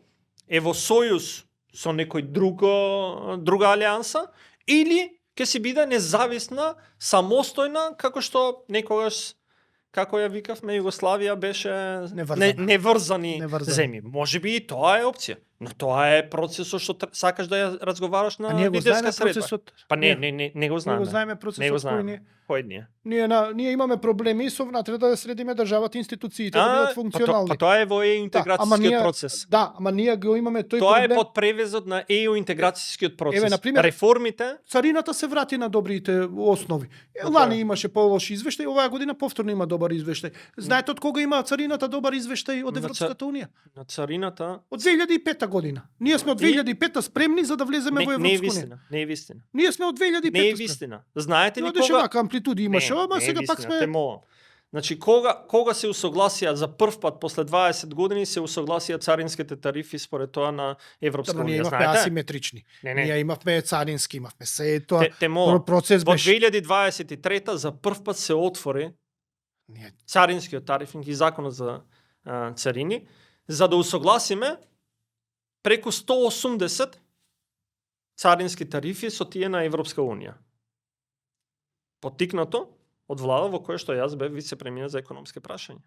S2: е во сојуз со некој друга алијанса, или ќе си биде независна, самостојна, како што некогаш, како ја викавме, Југославија беше неврзани земји. Може би и тоа е опција, но тоа е процесот што сакаш да ја разговараш на лидерска средба. Па не го знаеме.
S1: Не го знаеме процесот кој ни е.
S2: Кој ни е?
S1: Ние имаме проблеми со внатре да средиме државата, институциите да бидат функционални.
S2: Па тоа е во интеграцијскиот процес.
S1: Да, ама ние го имаме тој
S2: тоа
S1: проблем.
S2: Тоа е под превезот на интеграцијскиот процес.
S1: Еве, например,
S2: реформите,
S1: царината се врати на добрите основи. Лани имаше полош извештај, оваа година повторно има добар извештај. Знаете од кога има царината добар извештај од Европската унија?
S2: На царината
S1: од 2005 година. Ние сме од 2005 спремни за да влеземе во Европска унија.
S2: Не е вистина.
S1: Ние сме од 2005.
S2: Не е вистина. Знаете ли
S1: кога?
S2: кога?
S1: Амплитуди имаше, ама сега пак сме...
S2: Значи, кога се усогласија за прв пат после 20 години се усогласија царинските тарифи според тоа на Европска унија,
S1: ние имавме
S2: знаете?
S1: асиметрични. Ние имавме царински, имавме се тоа.
S2: Процес беше. Во 2023 за прв пат се отвори царинскиот тарифник и законот за царини, за да усогласиме преку 180 царински тарифи со тие на Европска унија. Поттикнато од влада во која што јас бев вице-премиер за економски прашања.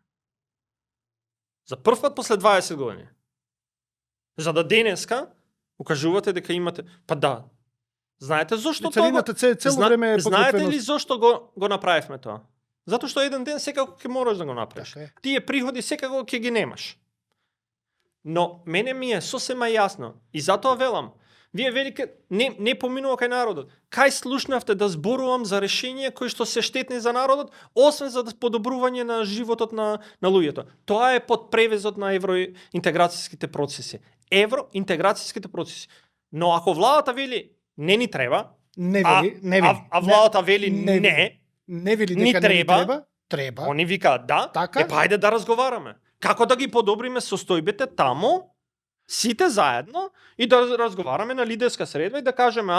S2: За прв пат после 20 години. За да денеска укажувате дека имате... Па да. Знаете зошто тоа? Знаете ли зошто го направивме тоа? Затоа што еден ден секако ќе мораш да го направиш. Тие приходи секако ќе ги немаш. Но мене ми е сосема јасно и затоа велам, вие велике не поминува кај народот. Кај слушнавте да зборувам за решенија кои што се штетни за народот, освен за подобрување на животот на луѓето. Тоа е под превезот на евроинтеграцијските процеси. Евроинтеграцијските процеси. Но ако владата вели не ни треба, а владата вели
S1: не вели дека не треба.
S2: Они викаат да, па ајде да разговараме. Како да ги подобриме состојбите таму, сите заедно, и да разговараме на лидерска средба и да кажеме,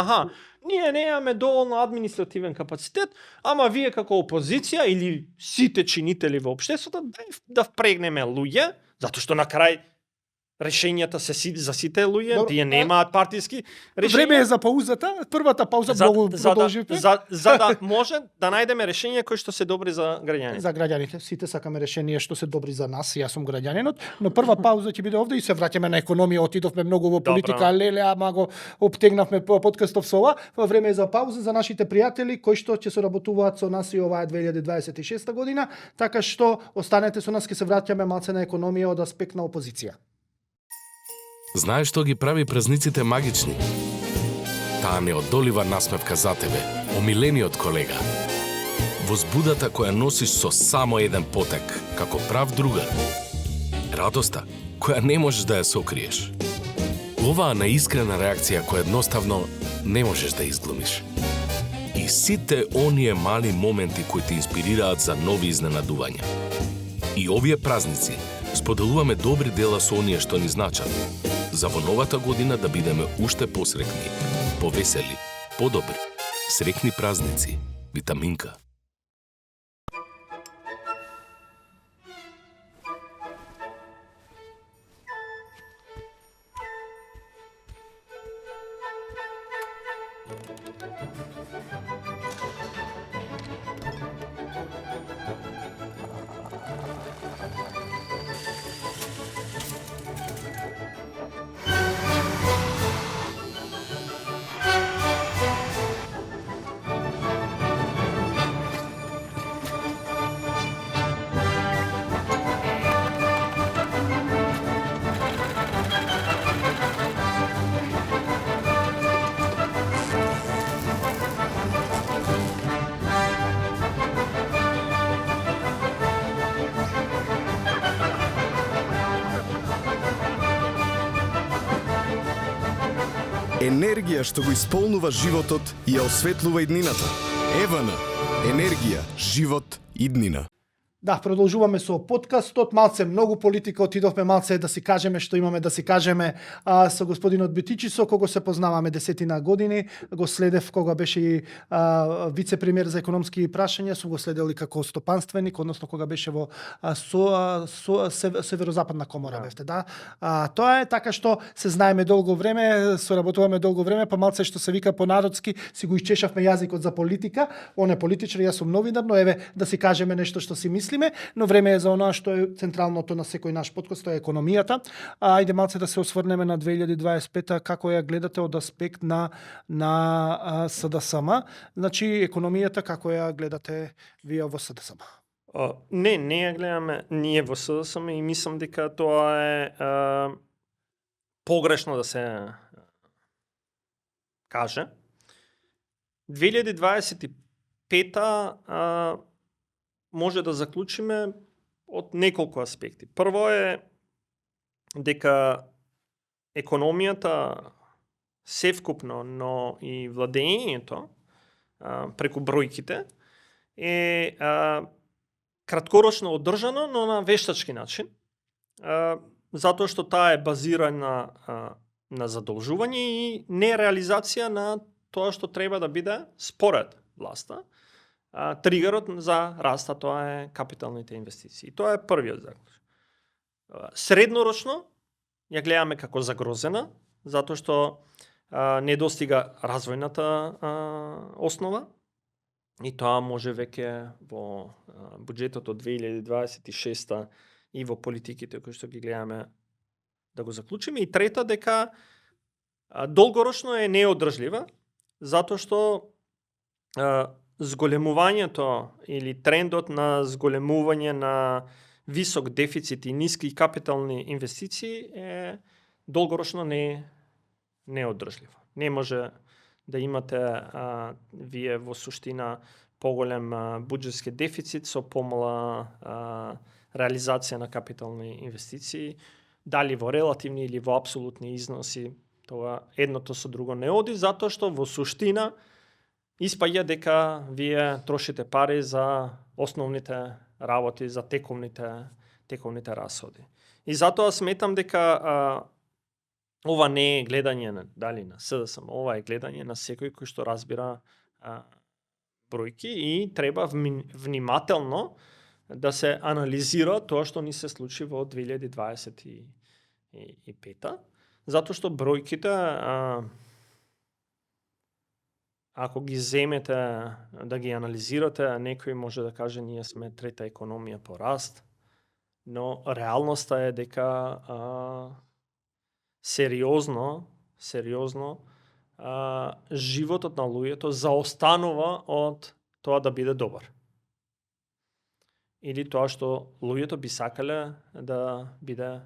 S2: ние немаме доволно административен капацитет, ама вие како опозиција или сите чинители во општеството да впрегнеме луѓе, затоа што на крај решењата се за сите луѓе, тие немаат партиски решенија.
S1: Време е за паузата, првата пауза многу продолживте.
S2: За да може да најдеме решенија кои што се добри за граѓаните.
S1: За граѓаните, сите сакаме решенија што се добри за нас, јас сум граѓанинот, но прва пауза ќе биде овде и се враќаме на економија, отидовме многу во политика, леле, ама го обтегнавме подкастов со ова. Време е за пауза за нашите пријатели кои што ќе соработуваат со нас и оваа 2026 година, така што останете со нас, ќе се враќаме малце на економија од аспект на опозиција.
S3: Знаеш што ги прави празниците магични? Таа неодолива насмевка за тебе, омилениот колега. Возбудата која носиш со само еден потек, како прав другар. Радоста која не можеш да ја сокриеш. Оваа неискрена реакција која едноставно не можеш да изглумиш. И сите оние мали моменти кои те инспирираат за нови изненадувања. И овие празници споделуваме добри дела со оние што ни значат. За во новата година да бидеме уште посрекни, повесели, подобри. Срекни празници. Витаминка.
S4: Енергија што го исполнува животот и ја осветлува иднината. Евана. Енергија, живот, иднина.
S1: Да, продолжуваме со подкастот. Малце многу политика, отидовме малце да си кажеме што имаме да си кажеме со господинот Бетичисо, кого се познаваме 10 години. Го следев кога беше и вице-премиер за економски прашања, сум го следел и како стопанственик, односно кога беше во Северозападна комора бевте, да. Тоа е така што се знаеме долго време, соработуваме долго време, па малце што се вика понародски, си го исчешавме јазикот за политика. Он е политичар, јас сум новинар, но еве да си кажеме нешто што си мислиме, но време е за оноа што е централното на секој наш подкаст, тоа е економијата. Ајде малце да се осврнеме на 2025 како ја гледате од аспект на СДСМ. Значи економијата како ја гледате вие во СДСМ?
S2: Не ја гледаме ние во СДСМ и мислам дека тоа е погрешно да се каже. 2025 може да заклучиме од неколку аспекти. Прво е дека економијата севкупно, но и владењето преку бројките е краткорочно одржано, но на вештачки начин, затоа што таа е базирана на задолжување и нереализација на тоа што треба да биде според власта. Тригерот за раста тоа е капиталните инвестиции. Тоа е првиот заклучок. Среднорочно ја гледаме како загрозена, затоа што не достига развојната основа и тоа може веќе во буџетот од 2026 и во политиките кои што ги гледаме да го заклучиме. И трета, дека долгорочно е неодржлива, затоа што зголемувањето или трендот на зголемување на висок дефицит и ниски капитални инвестиции е долгорочно неодржливо. Не може да имате вие во суштина поголем буџетски дефицит со помала реализација на капитални инвестиции, дали во релативни или во апсолутни износи, тоа едното со друго не оди, затоа што во суштина испаѓа дека вие трошите пари за основните работи, за тековните расходи. И затоа сметам дека ова не е гледање дали на СДСМ, ова е гледање на секој кој што разбира бројки и треба внимателно да се анализира тоа што ни се случи во 2025, затоа што бројките ако ги земете да ги анализирате, некој може да каже ние сме трета економија по раст, но реалноста е дека сериозно животот на луѓето заостанува од тоа да биде добар. Или тоа што луѓето би сакале да биде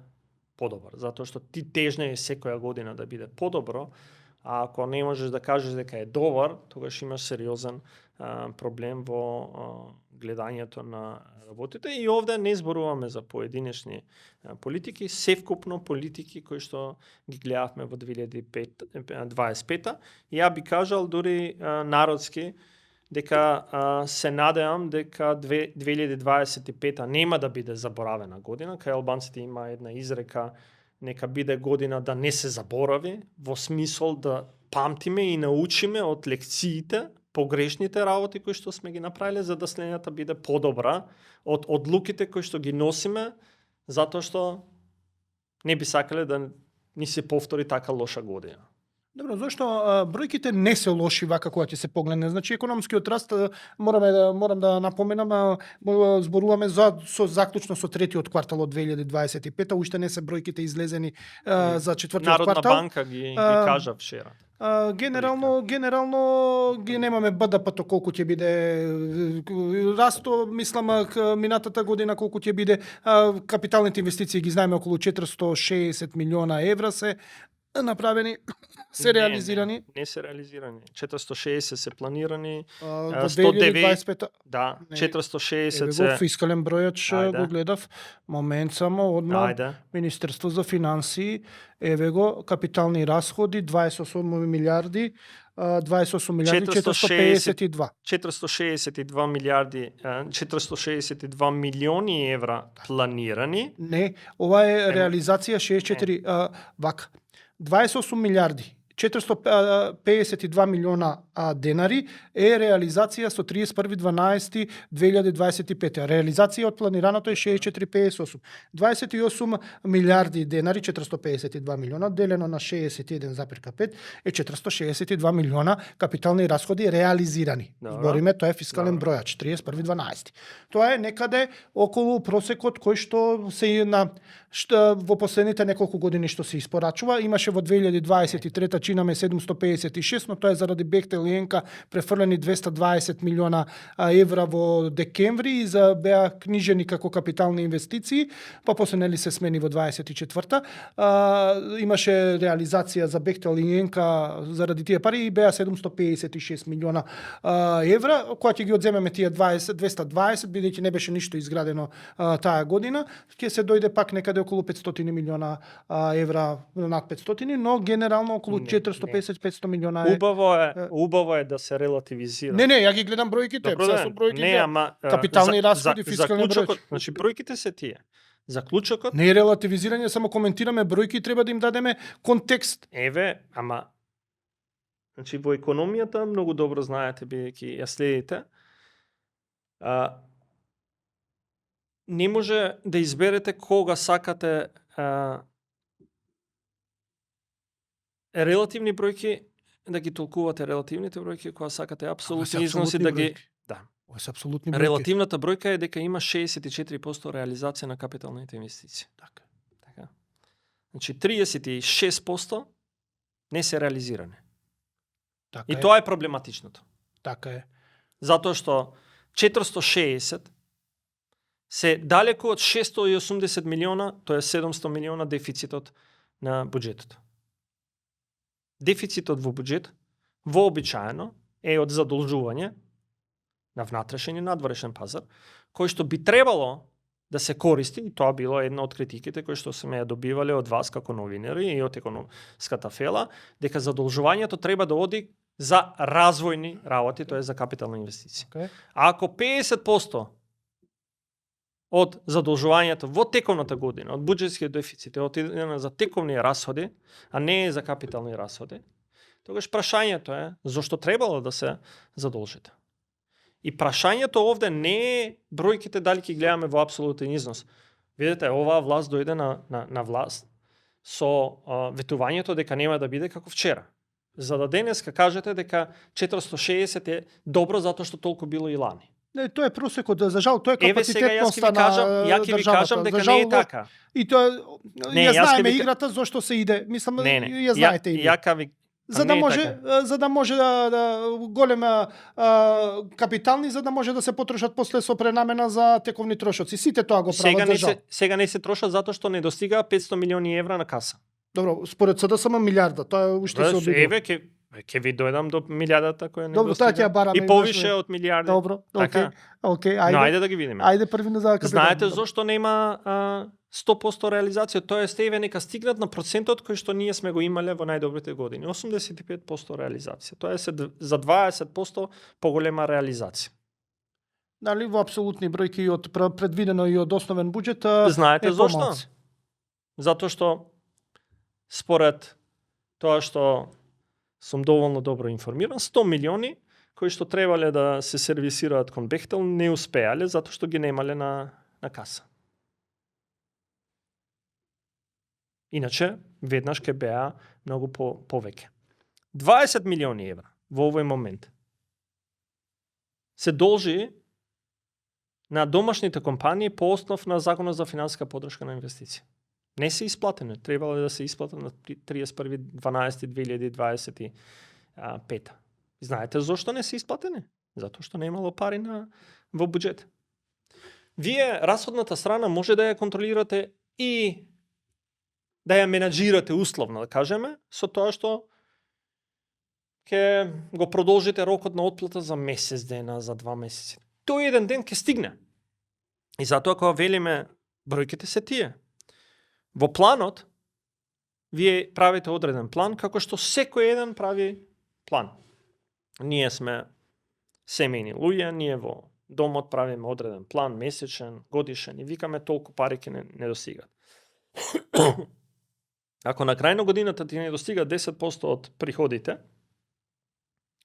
S2: подобар, затоа што ти тежне секоја година да биде подобро, а ако не можеш да кажеш дека е добар, тогаш имаш сериозен проблем во гледањето на работите. И овде не зборуваме за поединечни политики, севкупно политики кои што ги гледавме во 2025. И ја би кажал дури народски дека се надевам дека 2025 нема да биде заборавена година. Кај албанците има една изрека: нека биде година да не се заборави, во смисол да памтиме и научиме од лекциите, погрешните работи кои што сме ги направиле, за да следната биде подобра од одлуките кои што ги носиме, затоа што не би сакале да ни се повтори така лоша година.
S1: Добро, зашто бројките не се лоши вака кога ќе се погледне. Значи економскиот раст морам да напоменам, зборуваме со заклучно со третиот квартал од 2025, уште не се бројките излезени за четвртиот
S2: квартал.
S1: квартал.
S2: Народна банка ги кажа вчера.
S1: Генерално ги немаме БДП-то колку ќе биде расто, мислам минатата година колку ќе биде, капиталните инвестиции ги знаеме околу 460 милиона евра се. направени, се реализирани.
S2: Не се реализирани. 460 се планирани,
S1: Во
S2: 109
S1: 2025
S2: да,
S1: Не,
S2: 460
S1: Еве го
S2: се...
S1: фискален бројач
S2: Ајде.
S1: го гледав. Момент само одма
S2: Ајде.
S1: Министерство за финансии, еве го капитални расходи 28 милиарди, 28 милиарди 452.
S2: 462 милиарди, 462 милиони евра планирани.
S1: Не, ова е реализација 64 вака. 28 милиарди 452 милиона денари е реализација со 31.12.2025. Реализација од планираното е 64,58. 28 милиарди денари, 452 милиона, делено на 61,5 е 462 милиона капитални расходи реализирани.
S2: Добро.
S1: Збориме, тоа е фискален бројач, 31.12. Тоа е некаде околу просекот кој што се во последните неколку години што се испорачува. Имаше во 2023 чинаме 756, но тоа е заради Бехтел и Енка префрлени 220 милиона евра во декември и беа книжени како капитални инвестиции, па после нели се смени во 24-та. Имаше реализација за Бехтел и Енка заради тие пари и беа 756 милиона евра, кога ќе ги одземеме тие 220, бидејќи не беше ништо изградено таа година, ќе се дојде пак некаде околу 500 милиона евра, над 500, но генерално околу 450-500 милиона е.
S2: Убаво е да се релативизира.
S1: Не, ја ги гледам бројките,
S2: Добро,
S1: се со бројките.
S2: не, ама
S1: капитални расходи, фискални
S2: заклучокот,
S1: бројки.
S2: значи бројките се тие. Заклучокот
S1: Не е релативизирање, само коментираме бројки, треба да им дадеме контекст.
S2: еве, ама значи во економијата многу добро знаете бидејќи ја следите. Не може да изберете кога сакате релативни бројки да ги толкувате релативните бројки, кога сакате апсолутни износи да ги
S1: Ова се апсолутни бројки.
S2: Релативната бројка е дека има 64% реализација на капиталните инвестиции. Така. Значи 36% не се реализирани.
S1: Така
S2: И
S1: е,
S2: тоа е проблематичното.
S1: така е.
S2: Затоа што 460 се далеку од 680 милиона, тоа е 700 милиона дефицитот на буџетот. Дефицитот во буџет вообичаено е од задолжување на внатрешен и надворешен пазар, кој што би требало да се користи, и тоа било една од критиките кои што сме ја добивале од вас како новинари и од економската фела, дека задолжувањето треба да оди за развојни работи, тоа е за капитални инвестиции.
S1: Okay.
S2: А ако 50% од задолжувањето во тековната година, од буџетскиот дефицит е отидено за тековни расходи, а не е за капитални расходи, тогаш прашањето е зошто требало да се задолжите. И прашањето овде не е бројките дали ќе гледаме во апсолутен износ. Видете, оваа власт дојде на власт со ветувањето дека нема да биде како вчера. За да денеска кажете дека 460 е добро затоа што толку било и лани.
S1: Не, тоа е просекот, за жал, тоа е
S2: Еве сега јас ќе
S1: капацитетноста
S2: ви кажам, ја ќе ви кажам
S1: државата.
S2: дека
S1: За жал,
S2: не е така.
S1: И тоа
S2: Не,
S1: ја
S2: јас ќе
S1: знаеме
S2: ви
S1: играта зошто се иде. Мислам,
S2: Не,
S1: ја знаете и вие.
S2: Ја ка ви
S1: За
S2: не
S1: да
S2: е
S1: може,
S2: така.
S1: за да може да голема капитални, за да може да се потрошат после со пренамена за тековни трошоци. Сите тоа го прават за жал.
S2: Сега не се трошат затоа што не достига 500 милиони евра на каса.
S1: Добро, според СДСМ милиарда, тоа уште се обидува.
S2: Еве ќе ви дојдам до милиардата која не
S1: Добро, тоа ќе
S2: достига.
S1: ја бараме.
S2: И повише од милиарди.
S1: Добро,
S2: Така.
S1: окей,
S2: Но ајде да ги видиме.
S1: Ајде први на за капитал.
S2: Знаете зошто нема 100% реализација? Тоа е еве нека стигнат на процентот кој што ние сме го имале во најдобрите години. 85% реализација. Тоа е за 20% поголема реализација.
S1: Дали во апсолутни бројки од предвидено и од основен буџет
S2: Знаете
S1: е
S2: зошто?
S1: помалку.
S2: Затоа што според тоа што сум доволно добро информиран, 100 милиони кои што требале да се сервисираат кон Бехтел не успеале затоа што ги немале на каса. Иначе, веднаш ке беа многу повеќе. 20 милиони евра во овој момент се должи на домашните компании по основ на Законот за финансиска поддршка на инвестиции. Не се исплатени, требало да се исплатат на 31.12.2025. Знаете зошто не се исплатени? Затоа што немало пари во буџет. Вие расходната страна може да ја контролирате и да ја менаџирате условно, да кажеме, со тоа што ќе го продолжите рокот на отплата за месец дена, за 2 месеци. Тој еден ден ќе стигне. И затоа кога велиме бројките се тие. Во планот вие правите одреден план како што секој еден прави план. Ние сме семејни луѓе, ние во домот правиме одреден план, месечен, годишен и викаме толку пари ќе не достигат. Ако на крај на годината ти не достига 10% од приходите,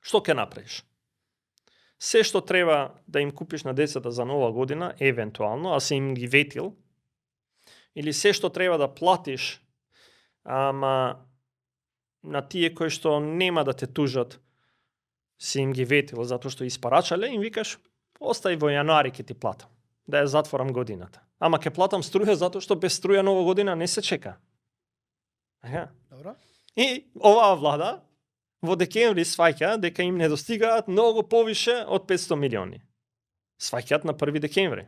S2: што ќе направиш? Се што треба да им купиш на децата за нова година, евентуално, а се им ги ветил, или се што треба да платиш, ама на тие кои што нема да те тужат, си им ги ветил затоа што испарачале, им викаш, остај во јануари ќе ти платам, да ја затворам годината. Ама ќе платам струја затоа што без струја нова година не се чека.
S1: Добро.
S2: И оваа влада во декември сваќа дека им не достигаат многу повише од 500 милиони. Сваќаат на 1 декември.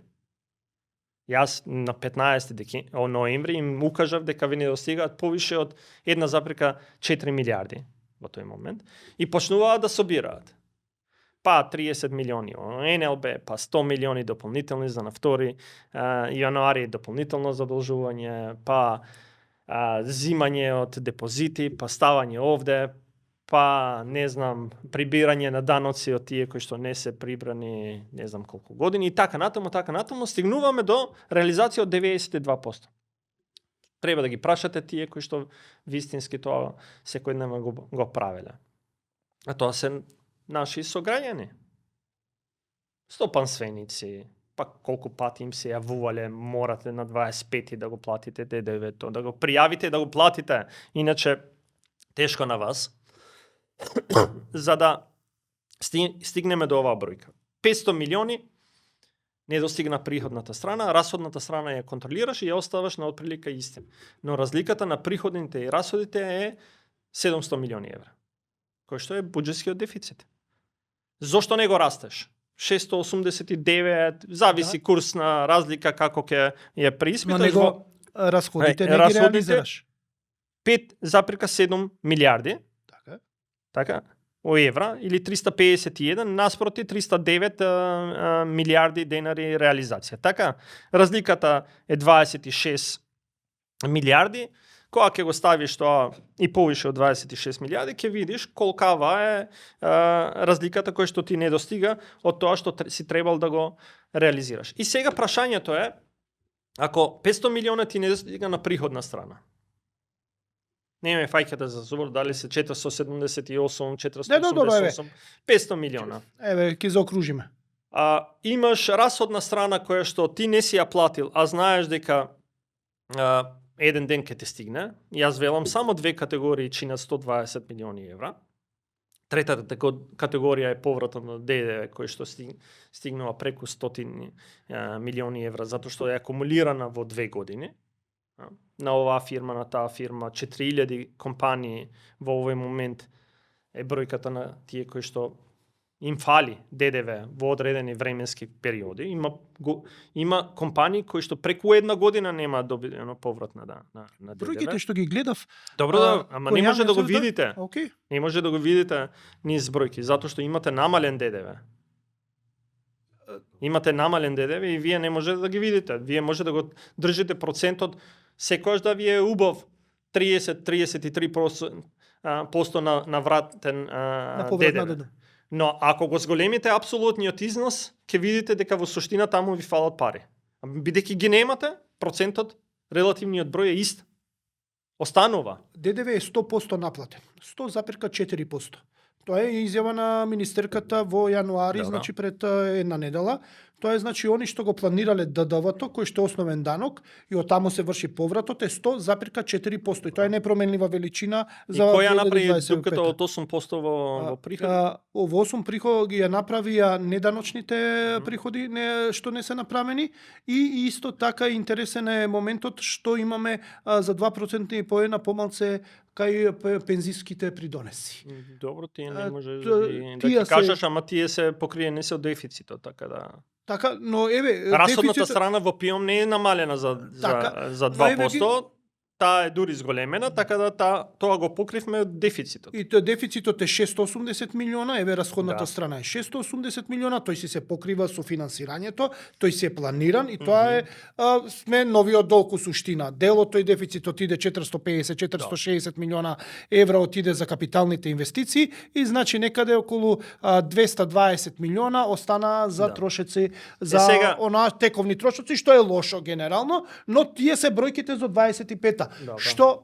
S2: Јас на 15 ноември им укажав дека ви не достигаат повише од 1,4 милиарди во тој момент и почнуваат да собираат. Па 30 милиони НЛБ, па 100 милиони дополнителни за на 2 јануари дополнително задолжување, па зимање од депозити, па ставање овде, па не знам, прибирање на даноци од тие кои што не се прибрани не знам колку години и така натаму стигнуваме до реализација од 92%. Треба да ги прашате тие кои што вистински тоа секојдневно го правеле. А тоа се наши сограѓани. Стопанственици, па колку пати им се јавувале, морате на 25 да го платите ДДВ-то, да го пријавите, да го платите, иначе тешко на вас. За да стигнеме до оваа бројка. 500 милиони не достигна приходната страна, расходната страна ја контролираш и ја оставаш на отприлика исти. Но разликата на приходите и расходите е 700 милиони евра, кој што е буџетскиот дефицит. Зошто не го растеш? 689, зависи курс на разлика како ќе ја преиспиташ.
S1: Но него расходите не ги реализираш.
S2: 5,7 милиарди.
S1: Така.
S2: О евра или 351 наспроти 309 милиарди денари реализација. Така, разликата е 26 милиарди. Кога ќе го ставиш тоа и повише од 26 милиарди, ќе видиш колкава е разликата која што ти не достига од тоа што си требал да го реализираш. И сега прашањето е, ако 500 милиона ти не достига на приходна страна, не ме фаќате за збор, дали се 478, 488, 500 милиона.
S1: Еве, ќе заокружиме.
S2: Имаш расходна страна која што ти не си ја платил, а знаеш дека еден ден ќе те стигне. Јас велам само две категории чинат 120 милиони евра. Третата категорија е повратот на ДДВ кој што стигнува преку 100 милиони евра затоа што е акумулирана во 2 години. На оваа фирма, на таа фирма, 4000 компании во овој момент е бројката на тие кои што им фали ДДВ во одредени временски периоди. Има компании кои што преку една година нема добиено поврат на ДДВ.
S1: Бројките што ги гледав,
S2: добро, ама не може да го видите.
S1: Okay.
S2: Не може да го видите низ бројки, затоа што имате намален ДДВ. Имате намален ДДВ и вие не можете да ги видите. Вие може да го држите процентот секојаш да ви е убав 30-33% на вратен ДДВ. Но ако го зголемите апсолутниот износ, ќе видите дека во суштина таму ви фалат пари. Бидејќи ги немате, процентот, релативниот број е ист. Останува.
S1: ДДВ е 100% наплатен. 100,4%. Тоа е изјава на министерката во јануари, значи пред една недела. Тоа е значи они што го планирале ДДВ-то, кој што е основен данок и од таму се врши повратот е 100,4% и тоа е непроменлива величина за 2025.
S2: И која направи дупката од 8% во приходи?
S1: Во 8 приход ги ја направија неданочните приходи што не се направени и исто така интересен е моментот што имаме за 2% поена помалце кај пензиските придонеси.
S2: Добро, тие не може да ти кажеш, ама тие се покриени се од дефицитот, така да.
S1: Така, но еве
S2: расходната страна во ПИОМ не е намалена за 2%. таа е дури зголемена, така да тоа го покривме од дефицитот.
S1: И тој дефицитот е 680 милиона, еве расходната
S2: Да.
S1: страна е 680 милиона, тој си се покрива со финансирањето, тој си е планиран и тоа е сме новиот долг у суштина. Дел од тој дефицитот иде 450-460 милиона евра отиде за капиталните инвестиции и значи некаде околу 220 милиона остана за
S2: Да.
S1: трошеци за
S2: сега-
S1: онаа тековни трошоци, што е лошо генерално, но тие се бројките за 25-та,
S2: Да.
S1: што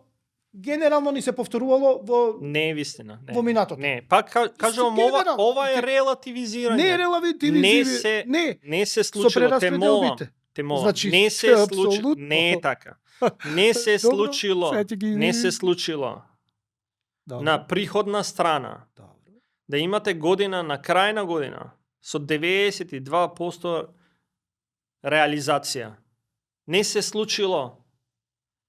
S1: генерално ни се повторувало во
S2: Не е вистина. Не.
S1: Во минатото.
S2: Не, пак кажувам,
S1: Генерално,
S2: ова е релативизирање.
S1: не е релативизирање.
S2: Не се
S1: Со
S2: случило,
S1: прераспределбите.
S2: темова.
S1: Значи,
S2: не се случило,
S1: апсолутно.
S2: не е така. Не се
S1: Добро,
S2: случило.
S1: сега ќе ги-
S2: Не се случило. На приходна страна да имате година на крај на година со 92% реализација. Не се случило.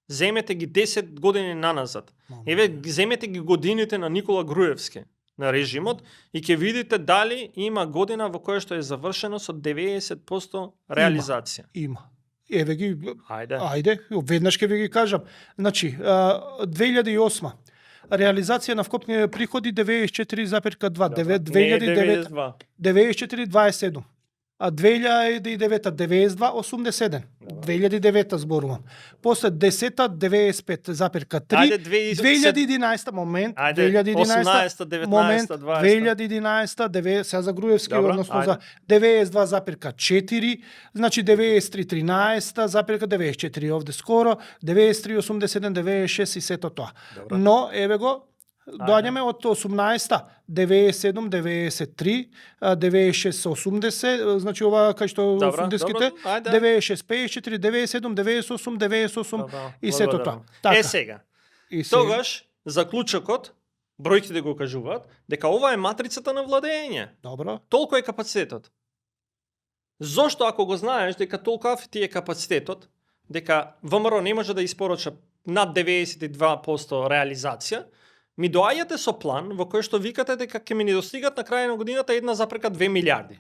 S2: Земете ги 10 години наназад. Еве, земете ги годините на Никола Груевски на режимот и ќе видите дали има година во која што е завршено со 90% реализација.
S1: Има. Еве ги,
S2: Ајде.
S1: ајде, веднаш ќе ви ги кажам. Значи, 2008 реализација на вкопни приходи 94,2, 2009
S2: 92.
S1: 94,27. А 2009 92,87. 2009 зборувам. После 10 95,3.
S2: Ајде,
S1: 2011 момент,
S2: Ајде,
S1: 2011
S2: 18, 19,
S1: момент,
S2: 20.
S1: 2011 сега за Груевски,
S2: Добро,
S1: односно
S2: ајде.
S1: за 92,4, значи 93,13,94 овде скоро, 93,87, 96 и сето тоа.
S2: Добро.
S1: Но еве го доаѓаме од 18-та, 97, 93, 96 80, значи ова кај што
S2: Добро,
S1: 80-ките,
S2: добро, ајде.
S1: 96 54, 97, 98, 98
S2: Добро,
S1: и сето тоа.
S2: благодарам.
S1: Така.
S2: Е сега,
S1: И сега-
S2: тогаш заклучокот, бројките го кажуваат, дека ова е матрицата на владење.
S1: Добро.
S2: Толку е капацитетот. Зошто ако го знаеш дека толков ти е капацитетот, дека ВМРО не може да испорача над 92% реализација, ми доаѓате со план во кој што викате дека ќе ми недостигат на крај на годината 1,2 милиарди.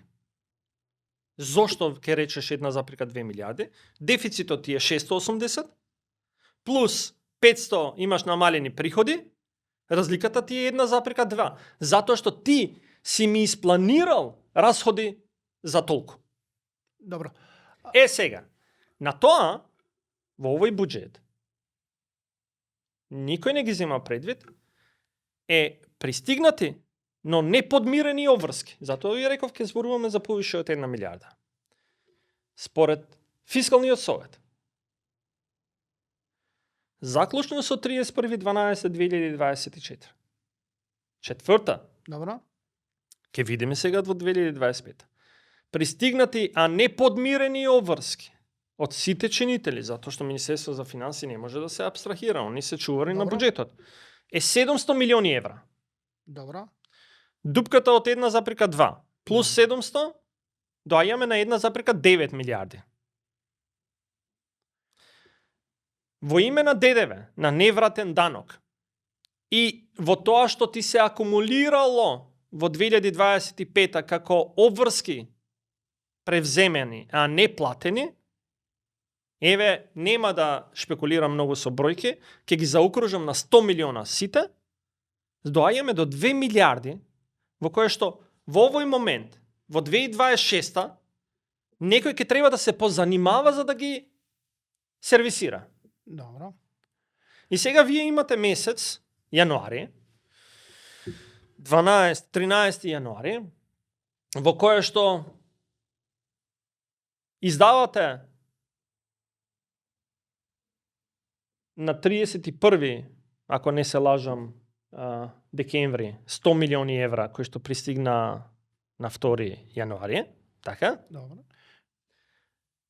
S2: Зошто ќе речеш 1,2 милиарди? Дефицитот ти е 680, плюс 500 имаш намалени приходи, разликата ти е 1,2. Затоа што ти си ми испланирал расходи за толку.
S1: Добро.
S2: Е сега, на тоа, во овој буџет, никој не ги зема предвид, е пристигнати, но неподмирени обврски. Затоа ви реков ќе зборуваме за повише од 1 милиарда. Според Фискалниот совет, заклучно со 31.12.2024. Четврта,
S1: Добро.
S2: ќе видиме сега во 2025. Пристигнати, а не подмирени обврски од сите чинители, затоа што Министерство за финансии не може да се абстрахира, они се чувари на
S1: Добро.
S2: буџетот. Е 700 милиони евра.
S1: Добро.
S2: Дупката од 1,2 плюс 700 доаѓаме на 1,9 милиарди. Во име на ДДВ, на невратен данок, и во тоа што ти се акумулирало во 2025 како обврски превземени, а не платени, еве, нема да шпекулирам многу со бројки, ќе ги заокружам на 100 милиона сите, доаѓаме до 2 милиарди, во кое што во овој момент, во 2026 некој ќе треба да се позанимава за да ги сервисира.
S1: Добро.
S2: И сега вие имате месец, јануари, 13 јануари, во кое што издавате на 31, ако не се лажам, декември, 100 милиони евра, кои што пристигна на 2 јануари, така?
S1: Добро.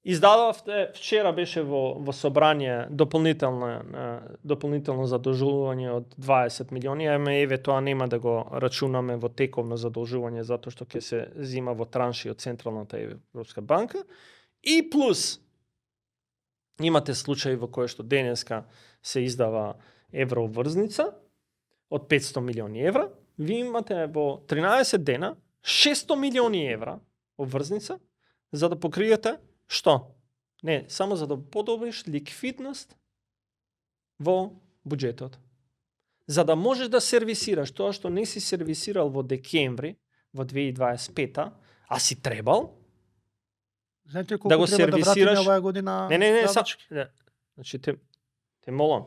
S2: Издадовте, вчера беше во собрание дополнително задолжување од 20 милиони, ама еве тоа нема да го рачунаме во тековно задолжување затоа што ќе се зима во транши од Централната Европска банка. И плюс имате случаи во кој што денеска се издава еврообврзница од 500 милиони евра. Ви имате во 13 дена 600 милиони евра обврзница за да покриете што? Не, само за да подобриш ликвидност во буџетот. За да можеш да сервисираш тоа што не си сервисирал во декември во 2025, а си требал,
S1: Знаете колку
S2: да го
S1: треба да
S2: сервисираш-
S1: вратиме оваа година?
S2: не,
S1: давачки?
S2: значи те молам.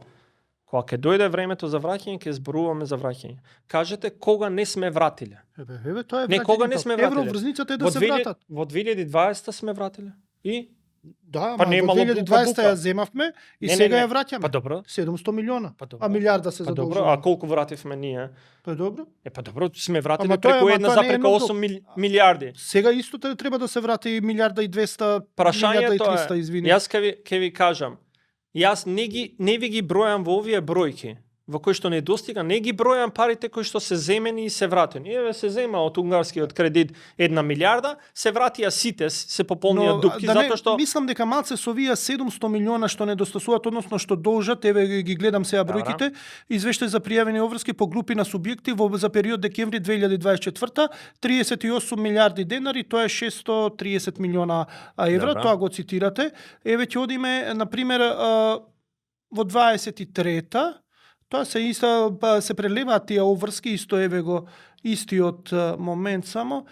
S2: Кога ќе дојде времето за враќање, ќе зборуваме за враќање. Кажете кога не сме вратиле.
S1: Еве, тоа е
S2: Не, кога не
S1: враќањето.
S2: сме вратиле.
S1: Евроврзницата е да
S2: Во
S1: се
S2: 2000
S1: вратат.
S2: Во 2020 сме вратиле. И
S1: Да,
S2: Па
S1: ама
S2: немало
S1: во 2020
S2: бука.
S1: ја земавме и
S2: Не,
S1: сега
S2: не.
S1: ја враќаме.
S2: па добро,
S1: 700 милиона.
S2: Па добро.
S1: А милиарда се
S2: па добро,
S1: задолжува.
S2: а колку вративме ние?
S1: Па добро.
S2: Па добро, сме вратиле
S1: Ама тоа е-
S2: преку
S1: ама тоа не е нов
S2: 1,8 милиарди.
S1: Сега исто треба да се врати милиарда и 200, милиарда и
S2: Прашањето
S1: 300,
S2: е,
S1: извини.
S2: јас ќе ви кажам, јас не ви ги бројам во овие бројки, во кои што не достига, не ги бројам парите кои што се земени и се вратени. Еве се зема од унгарскиот кредит 1 милиарда, се вратија сите, се пополнија дупки,
S1: да не,
S2: затоа што
S1: мислам дека малце со овие 700 милиона што недостасуваат, односно што должат, еве ги гледам сега
S2: Добра.
S1: бројките, извештај за пријавени обврски по групи на субјекти за период декември 2024, 38 милиарди денари, тоа е 630 милиона евра,
S2: Добра.
S1: тоа го цитирате. Еве ќе одиме на пример во 23-та, тоа се прелеваат тие обврски, исто еве го истиот момент само,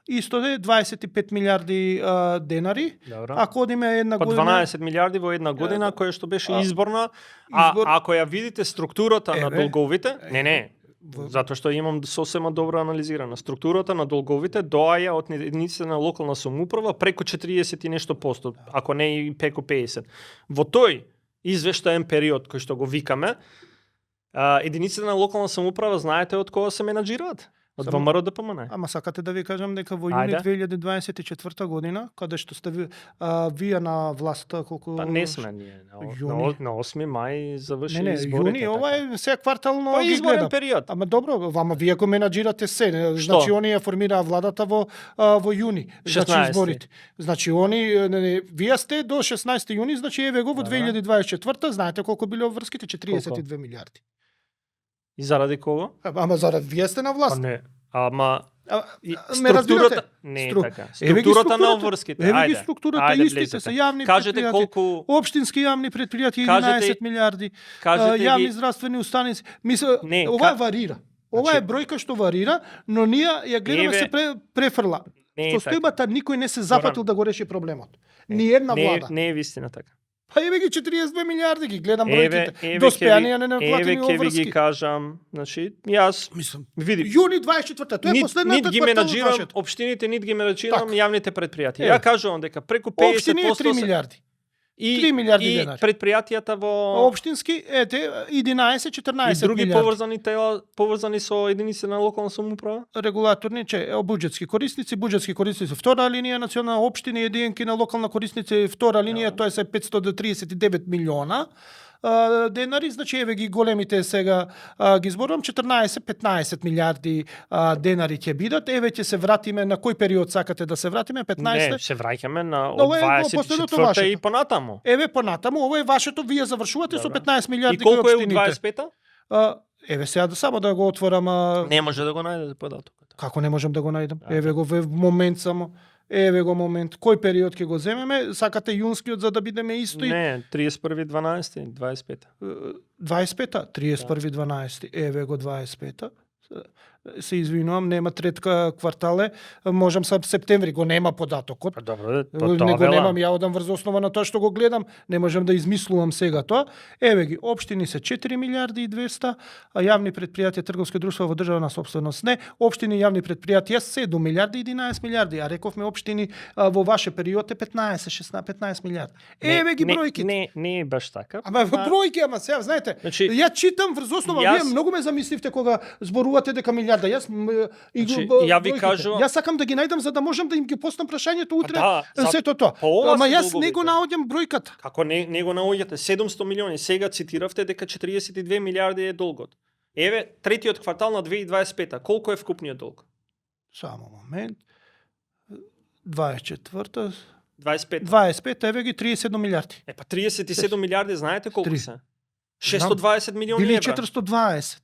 S1: исто е 25 милиарди денари.
S2: Добро.
S1: Ако одиме една
S2: По
S1: година
S2: 12 милиарди во една година, која што беше изборна,
S1: избор-
S2: ако ја видите структурата на
S1: Еве,
S2: долговите, не, затоа што имам сосема добро анализирана. Структурата на долговите доаја од единиците на локална самоуправа преку 40 и нешто посто, ако не и преку 50. Во тој извештаен период кој што го викаме, единиците на локална самоуправа знаете од кога се менаџираат? Од
S1: Само-
S2: ВМРО ДПМН.
S1: Ама сакате да ви кажам дека во јуни
S2: Ајде.
S1: 2024 година, каде што сте вие на власта, колку...
S2: Па не сме ние.
S1: Јуни.
S2: На 8 мај заврши
S1: Не,
S2: изборите.
S1: јуни, ова е сега квартално
S2: Па
S1: ги
S2: изборен
S1: гледам.
S2: период.
S1: Ама добро, вама вие го менаџирате се. Значи они ја формираа владата во јуни, значи
S2: 16.
S1: изборите. Значи вие сте до 16 јуни, значи еве го во
S2: Добра.
S1: 2024, знаете колку биле обврските? 42 милиарди.
S2: И заради кого?
S1: Ама зарад вие сте на
S2: Па
S1: власт.
S2: не. Ама
S1: Ме
S2: структурата
S1: разбирате?
S2: не е
S1: Стру-
S2: така.
S1: Еве ги
S2: Структурата на обврските.
S1: Еве ги
S2: Ајде.
S1: структурата,
S2: Ајде,
S1: истите
S2: влезете.
S1: се јавни
S2: Кажете
S1: предпријатија.
S2: колку
S1: Општински јавни предпријатија
S2: Кажете-
S1: 11 милиарди,
S2: кажете
S1: јавни
S2: ги
S1: здравствени устаници. Мисля,
S2: Не,
S1: ова варира. Ова
S2: Значи-
S1: е бројка што варира, но ние ја гледаме
S2: Еве-
S1: се префрла.
S2: не е
S1: Со
S2: така.
S1: стојбата никој не се зафатил
S2: Зоран.
S1: да го реши проблемот. Ни една
S2: не,
S1: влада.
S2: не е вистина така.
S1: Па еве ги 42 милиарди, ги гледам
S2: Еве,
S1: бројките. Доспеани на
S2: еве
S1: неплатени
S2: ќе ви ги
S1: обврски.
S2: кажам, значи јас
S1: Мислам,
S2: види.
S1: јуни 24-та, тоа е
S2: Нит
S1: последната
S2: ги
S1: квартал од
S2: менаџирам
S1: вашето.
S2: општините, нит ги менаџирам
S1: Така.
S2: јавните предпријатија.
S1: Еве.
S2: Ја кажувам дека преку 50%
S1: Општини е 3 милиарди.
S2: и
S1: 3 милиарди
S2: и
S1: денари.
S2: предпријатијата
S1: А
S2: во
S1: општински е 11-14
S2: и други
S1: милиарди.
S2: поврзани тела, поврзани со единици на локална самоуправа.
S1: Регулаторни, буџетски корисници, втора линија национална општини, единки на локална корисници, втора линија, тоа се 539 милиона денари, значи еве ги големите сега ги зборувам, 14-15 милиарди денари ќе бидат, еве ќе се вратиме, на кој период сакате да се вратиме, 15?
S2: Не, се враќаме на
S1: Ова
S2: од
S1: е последното
S2: 24
S1: вашето.
S2: и понатаму.
S1: Еве понатаму, ова е вашето, вие завршувате со
S2: Добра.
S1: 15
S2: И
S1: милиарди кои
S2: колку е у
S1: општините.
S2: 25-та?
S1: Еве сега само да го отворам,
S2: Не може да го најдете податокот.
S1: како не можам да го најдам?
S2: А,
S1: Еве го во момент само. Еве го момент. Кој период ќе го земеме? Сакате јунскиот за да бидеме истои?
S2: Не, 31.12, 25-та.
S1: 25-та, 31.12. Еве го 25-та. Се извинувам, нема третка квартале, можам са септември, го нема податокот.
S2: Па добро,
S1: Не го немам, ја одам врз основа на тоа што го гледам, не можам да измислувам сега тоа. Еве ги, општини се 4 милиарди и 200, а јавни предпријатија, трговски друштва во државна собственост не. Општини и јавни предпријатија 7 милиарди и 11 милиарди, а рековме општини во ваше период е 15 милиарди. Еве ги бројките.
S2: Не е баш така.
S1: Ама во бројки, ама сега, знаете,
S2: Значи,
S1: ја читам врз основа,
S2: јас-
S1: вие многу ме замисливте кога зборувате дека милиарда. Јас
S2: Значи, ја ви
S1: бројките.
S2: кажувам-
S1: Јас сакам да ги најдам за да можам да им ги постам прашањето утре.
S2: да,
S1: Сето тоа.
S2: па ова
S1: Ама
S2: се
S1: јас не
S2: долговите.
S1: го наоѓам бројката.
S2: Како не го наоѓате 700 милиони, сега цитиравте дека 42 милиарди е долгот. Еве, третиот квартал на 2025-та, колку е вкупниот долг?
S1: Само момент. 24-та,
S2: 25.
S1: 25-та, еве ги 37 милиарди.
S2: Па 37 милиарди, знаете колку
S1: Три.
S2: се? 620 милиони
S1: Били
S2: евра.
S1: 420.